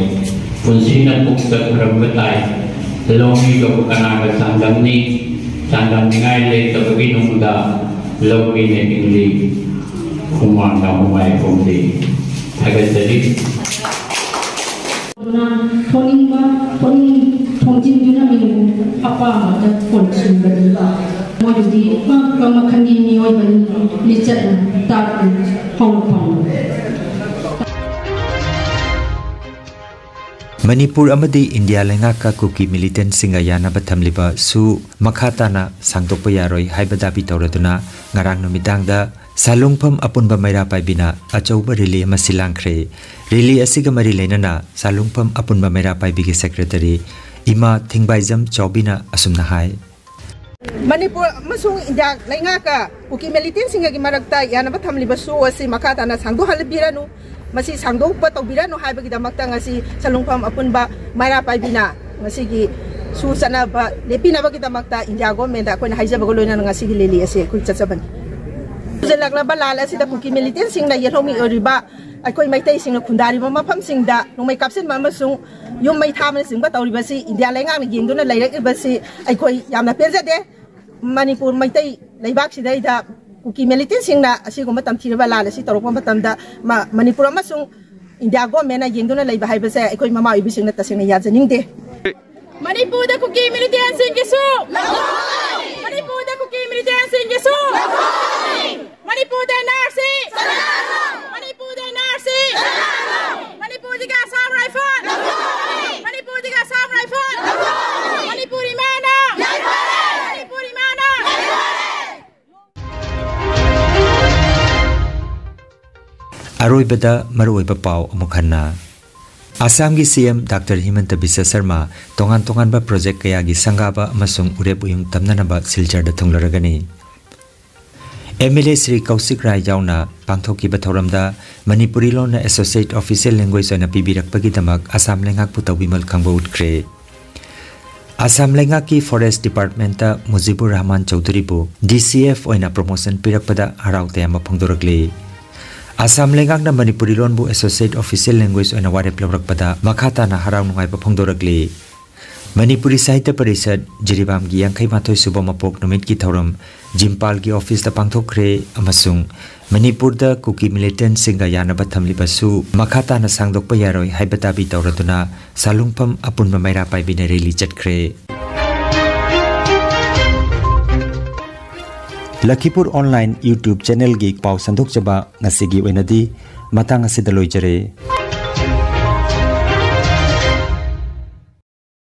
ꯄꯨꯟꯁꯤꯅ ꯄꯨꯛꯇ ꯈꯨꯔꯝꯕ ꯇꯥꯏ꯫ ꯂꯧꯃꯤꯒꯕꯨ ꯀꯅꯥꯒ ꯆꯥꯡꯗꯝꯅꯤ? ꯆꯥꯡꯗꯝꯅꯤꯡꯉꯥꯏ ꯂꯩꯇꯕꯒꯤ ꯅꯨꯡꯗ ꯂꯧꯃꯤꯅ ꯍꯤꯡꯂꯤ꯫ ꯍꯨꯃꯥꯡꯅ ꯍꯨꯃꯥꯏ ꯍꯨꯝꯂꯤ꯫ ꯊꯥꯒꯠꯆꯔꯤ꯫ ꯊꯣꯛꯅꯤꯡꯕ ꯄꯨꯛꯅꯤꯡ ꯊꯣꯡꯖꯤꯟꯗꯨꯅ ꯃꯤꯅꯕꯨ ꯑꯄꯥꯝꯕꯗ ꯀꯣꯟꯁꯤꯟꯕꯅꯤꯕ꯫ ꯃꯣꯏꯗꯨꯗꯤ ꯃꯈꯜ ꯃꯈꯜꯒꯤ ꯃꯤꯑꯣꯏꯕꯅꯤ, ꯂꯤꯆꯠꯅ ꯇꯥꯛꯄ ꯍꯧꯔꯛꯐꯝ꯫ ꯃꯅꯤꯄꯨꯔ ꯑꯃꯗꯤ ꯏꯟꯗꯤꯌꯥ ꯂꯩꯉꯥꯛꯀ ꯀꯨꯀꯤ ꯃꯤꯂꯤꯇꯦꯟꯠꯁꯤꯡꯒ ꯌꯥꯅꯕ ꯊꯝꯂꯤꯕ ꯁꯨ ꯃꯈꯥ ꯇꯥꯅ ꯁꯥꯡꯗꯣꯛꯄ ꯌꯥꯔꯣꯏ ꯍꯥꯏꯕ ꯗꯥꯕꯤ ꯇꯧꯔꯗꯨꯅ ꯉꯔꯥꯡ ꯅꯨꯃꯤꯗꯥꯡꯗ ꯁꯥꯂꯨꯡꯐꯝ ꯑꯄꯨꯟꯕ ꯃꯩꯔꯥ ꯄꯥꯏꯕꯤꯅ ꯑꯆꯧꯕ ꯔꯦꯂꯤ ꯑꯃ ꯁꯤꯜꯂꯥꯡꯈ꯭ꯔꯦ꯫ ꯔꯦꯂꯤ ꯑꯁꯤꯒ ꯃꯔꯤ ꯂꯩꯅꯅ ꯁꯥꯂꯨꯡꯐꯝ ꯑꯄꯨꯟꯕ ꯃꯩꯔꯥ ꯄꯥꯏꯕꯤꯒꯤ ꯁꯦꯀ꯭ꯔꯦꯇꯔꯤ ꯏꯃꯥ ꯊꯤꯡꯕꯥꯏꯖꯝ ꯆꯥꯎꯕꯤꯅ ꯑꯁꯨꯝꯅ ꯍꯥꯏ꯫ ꯃꯅꯤꯄꯨꯔ ꯑꯃꯁꯨꯡ ꯏꯟꯗꯤꯌꯥ ꯂꯩꯉꯥꯛꯀ ꯀꯨꯀꯤ ꯃꯤꯂꯤꯇꯦꯟꯁꯤꯡꯒꯒꯤ ꯃꯔꯛꯇ ꯌꯥꯅꯕ ꯊꯝꯂꯤꯕ ꯁꯨ ꯑꯁꯤ ꯃꯈꯥ ꯇꯥꯅ ꯁꯥꯡꯗꯣꯛꯍꯟꯕꯤꯔꯅꯨ, ꯃꯁꯤ ꯁꯥꯡꯗꯣꯛꯄ ꯇꯧꯕꯤꯔꯅꯨ ꯍꯥꯏꯕꯒꯤꯗꯃꯛꯇ ꯉꯁꯤ ꯁꯥꯂꯨꯡꯐꯝ ꯑꯄꯨꯟꯕ ꯃꯩꯔꯥ ꯄꯥꯏꯕꯤꯅ ꯉꯁꯤꯒꯤ ꯁꯨ ꯆꯠꯅꯕ ꯂꯦꯞꯄꯤꯅꯕꯒꯤꯗꯃꯛꯇ ꯏꯟꯗꯤꯌꯥ ꯒꯣꯔꯃꯦꯟꯗ ꯑꯩꯈꯣꯏꯅ ꯍꯥꯏꯖꯕꯒ ꯂꯣꯏꯅꯅ ꯉꯁꯤꯒꯤ ꯔꯦꯂꯤ ꯑꯁꯤ ꯑꯩꯈꯣꯏ ꯆꯠꯆꯕꯅꯤ꯫ ꯍꯧꯖꯤꯜꯂꯛꯂꯕ ꯂꯥꯟ ꯑꯁꯤꯗ ꯀꯨꯀꯤ ꯃꯤꯂꯤꯇꯦꯟꯁꯤꯡꯅ ꯌꯦꯜꯍꯧꯃꯤ ꯑꯣꯏꯔꯤꯕ ꯑꯩꯈꯣꯏ ꯃꯩꯇꯩꯁꯤꯡꯅ ꯈꯨꯟꯗꯥꯔꯤꯕ ꯃꯐꯝꯁꯤꯡꯗ ꯅꯣꯡꯃꯩ ꯀꯥꯞꯁꯤꯟꯕ ꯑꯃꯁꯨꯡ ꯌꯨꯝ ꯃꯩ ꯊꯥꯕꯅꯆꯤꯡꯕ ꯇꯧꯔꯤꯕꯁꯤ ꯏꯟꯗꯤꯌꯥ ꯂꯩꯉꯥꯛꯅ ꯌꯦꯡꯗꯨꯅ ꯂꯩꯔꯛꯂꯤꯕꯁꯤ ꯑꯩꯈꯣꯏ ꯌꯥꯝꯅ ꯄꯦꯟꯖꯗꯦ꯫ ꯃꯅꯤꯄꯨꯔ ꯃꯩꯇꯩ ꯂꯩꯕꯥꯛꯁꯤꯗꯩꯗ ꯀꯨꯀꯤ ꯃꯤꯂꯤꯇꯦꯟꯁꯤꯡꯅ ꯑꯁꯤꯒꯨꯝꯕ ꯇꯝꯊꯤꯔꯕ ꯂꯥꯟ ꯑꯁꯤ ꯇꯧꯔꯛꯄ ꯃꯇꯝꯗ ꯃ-, ꯃꯅꯤꯄꯨꯔ ꯑꯃꯁꯨꯡ ꯏꯟꯗꯤꯌꯥ ꯒꯣꯔꯃꯦꯟꯅ ꯌꯦꯡꯗꯨꯅ ꯂꯩꯕ ꯍꯥꯏꯕꯁꯦ ꯑꯩꯈꯣꯏ ꯃꯃꯥ ꯑꯣꯏꯕꯤꯁꯤꯡꯅ ꯇꯁꯦꯡꯅ ꯌꯥꯖꯅꯤꯡꯗꯦ꯫ ꯃꯅꯤꯄꯨꯔꯗ ꯀꯨꯀꯤ ꯃꯤꯂꯤꯇꯦꯟꯁꯤꯡꯒꯤꯁꯨ, ꯃꯅꯤꯄꯨꯔꯗ ꯀꯨꯀꯤ ꯃꯤꯂꯤꯇꯦꯟꯁꯤꯡꯒꯤꯁꯨ, ꯃꯅꯤꯄꯨꯔꯗ ꯑꯦꯟ ꯑꯥꯔ ꯁꯤ, ꯃꯅꯤꯄꯨꯔꯗ ꯑꯦꯟ ꯑꯥꯔ ꯁꯤ, ꯃꯅꯤꯄꯨꯔꯗꯒꯤ ꯑꯁꯥꯝ ꯔꯥꯏꯐꯜ, ꯃꯅꯤꯄꯨꯔꯗꯒꯤ ꯑꯁꯥꯝ ꯔꯥꯏꯐꯜ, ꯃꯅꯤꯄꯨꯔ ꯏꯃꯥꯅ, ꯃꯅꯤꯄꯨꯔ ꯏꯃꯥꯅ꯫ ꯑꯔꯣꯏꯕꯗ ꯃꯔꯨꯑꯣꯏꯕ ꯄꯥꯎ ꯑꯃꯨꯛ ꯍꯟꯅ꯫ ꯑꯁꯥꯝꯒꯤ ꯁꯤ ꯑꯦꯝ ꯗꯥꯛꯇꯔ ꯍꯤꯃꯟꯇ ꯕꯤꯁ꯭ꯋ ꯁꯔꯃ ꯇꯣꯉꯥꯟ ꯇꯣꯉꯥꯟꯕ ꯄ꯭ꯔꯣꯖꯦꯛ ꯀꯌꯥꯒꯤ ꯁꯪꯒꯥꯕ ꯑꯃꯁꯨꯡ ꯎꯔꯦꯞ ꯎꯌꯨꯡ ꯇꯝꯅꯅꯕ ꯁꯤꯜꯆꯔꯗ ꯊꯨꯡꯂꯔꯒꯅꯤ꯫ ꯑꯦꯝ ꯑꯦꯜ ꯑꯦ ꯁ꯭ꯔꯤ ꯀꯧꯁꯤꯛ ꯔꯥꯏ ꯌꯥꯎꯅ ꯄꯥꯡꯊꯣꯛꯈꯤꯕ ꯊꯧꯔꯝꯗ ꯃꯅꯤꯄꯨꯔꯤ ꯂꯣꯟꯅ ꯑꯦꯁꯣꯁꯤꯌꯦꯠ ꯑꯣꯐꯤꯁꯤꯌꯦꯜ ꯂꯦꯡꯒ꯭ꯋꯦꯖ ꯑꯣꯏꯅ ꯄꯤꯕꯤꯔꯛꯄꯒꯤꯗꯃꯛ ꯑꯁꯥꯝ ꯂꯩꯉꯥꯛꯄꯨ ꯇꯧꯕꯤꯃꯜ ꯈꯪꯕ ꯎꯠꯈ꯭ꯔꯦ꯫ ꯑꯁꯥꯝ ꯂꯩꯉꯥꯛꯀꯤ ꯐꯣꯔꯦꯁ꯭ꯠ ꯗꯤꯄꯥꯔꯠꯃꯦꯟꯠꯇ ꯃꯨꯖꯤꯕꯨꯔ ꯔꯍꯃꯥꯟ ꯆꯧꯙꯨꯔꯤꯕꯨ ꯗꯤ ꯁꯤ ꯑꯦꯐ ꯑꯣꯏꯅ ꯄ꯭ꯔꯣꯃꯣꯁꯟ ꯄꯤꯔꯛꯄꯗ ꯍꯔꯥꯎ ꯇꯌꯥꯝꯕ ꯐꯣꯡꯗꯣꯔꯛꯂꯤ꯫ ꯑꯁꯥꯝ ꯂꯩꯉꯥꯛꯅ ꯃꯅꯤꯄꯨꯔꯤ ꯂꯣꯟꯕꯨ ꯑꯦꯁꯣꯁꯤꯌꯦꯠ ꯑꯣꯐꯤꯁꯤꯌꯦꯜ ꯂꯦꯡꯒ꯭ꯋꯦꯖ ꯑꯣꯏꯅ ꯋꯥꯔꯦꯞ ꯂꯧꯔꯛꯄꯗ ꯃꯈꯥ ꯇꯥꯅ ꯍꯔꯥꯎ ꯅꯨꯡꯉꯥꯏꯕ ꯐꯣꯡꯗꯣꯔꯛꯂꯤ꯫ ꯃꯅꯤꯄꯨꯔꯤ ꯁꯥꯍꯤꯇ꯭ꯌ ꯄꯔꯤꯁꯠ ꯖꯤꯔꯤꯕꯥꯝꯒꯤ ꯌꯥꯡꯈꯩ ꯃꯥꯊꯣꯏ ꯁꯨꯕ ꯃꯄꯣꯛ ꯅꯨꯃꯤꯠꯀꯤ ꯊꯧꯔꯝ ꯖꯤꯝꯄꯥꯜꯒꯤ ꯑꯣꯐꯤꯁꯇ ꯄꯥꯡꯊꯣꯛꯈ꯭ꯔꯦ ꯑꯃꯁꯨꯡ ꯃꯅꯤꯄꯨꯔꯗ ꯀꯨꯀꯤ ꯃꯤꯂꯤꯇꯦꯟꯠꯁꯤꯡꯒ ꯌꯥꯅꯕ ꯊꯝꯂꯤꯕꯁꯨ ꯃꯈꯥ ꯇꯥꯅ ꯁꯥꯡꯗꯣꯛꯄ ꯌꯥꯔꯣꯏ ꯍꯥꯏꯕ ꯗꯥꯕꯤ ꯇꯧꯔꯗꯨꯅ ꯁꯥꯂꯨꯡꯐꯝ ꯑꯄꯨꯟꯕ ꯃꯩꯔꯥ ꯄꯥꯏꯕꯤꯅ ꯔꯦꯂꯤ ꯆꯠꯈ꯭ꯔꯦ꯫ ꯂꯈꯤꯄꯨꯔ ꯑꯣꯟꯂꯥꯏꯟ YouTube ꯆꯦꯅꯦꯜꯒꯤ ꯄꯥꯎ ꯁꯟꯗꯣꯛꯆꯕ ꯉꯁꯤꯒꯤ ꯑꯣꯏꯅꯗꯤ ꯃꯇꯥꯡ ꯑꯁꯤꯗ ꯂꯣꯏꯖꯔꯦ꯫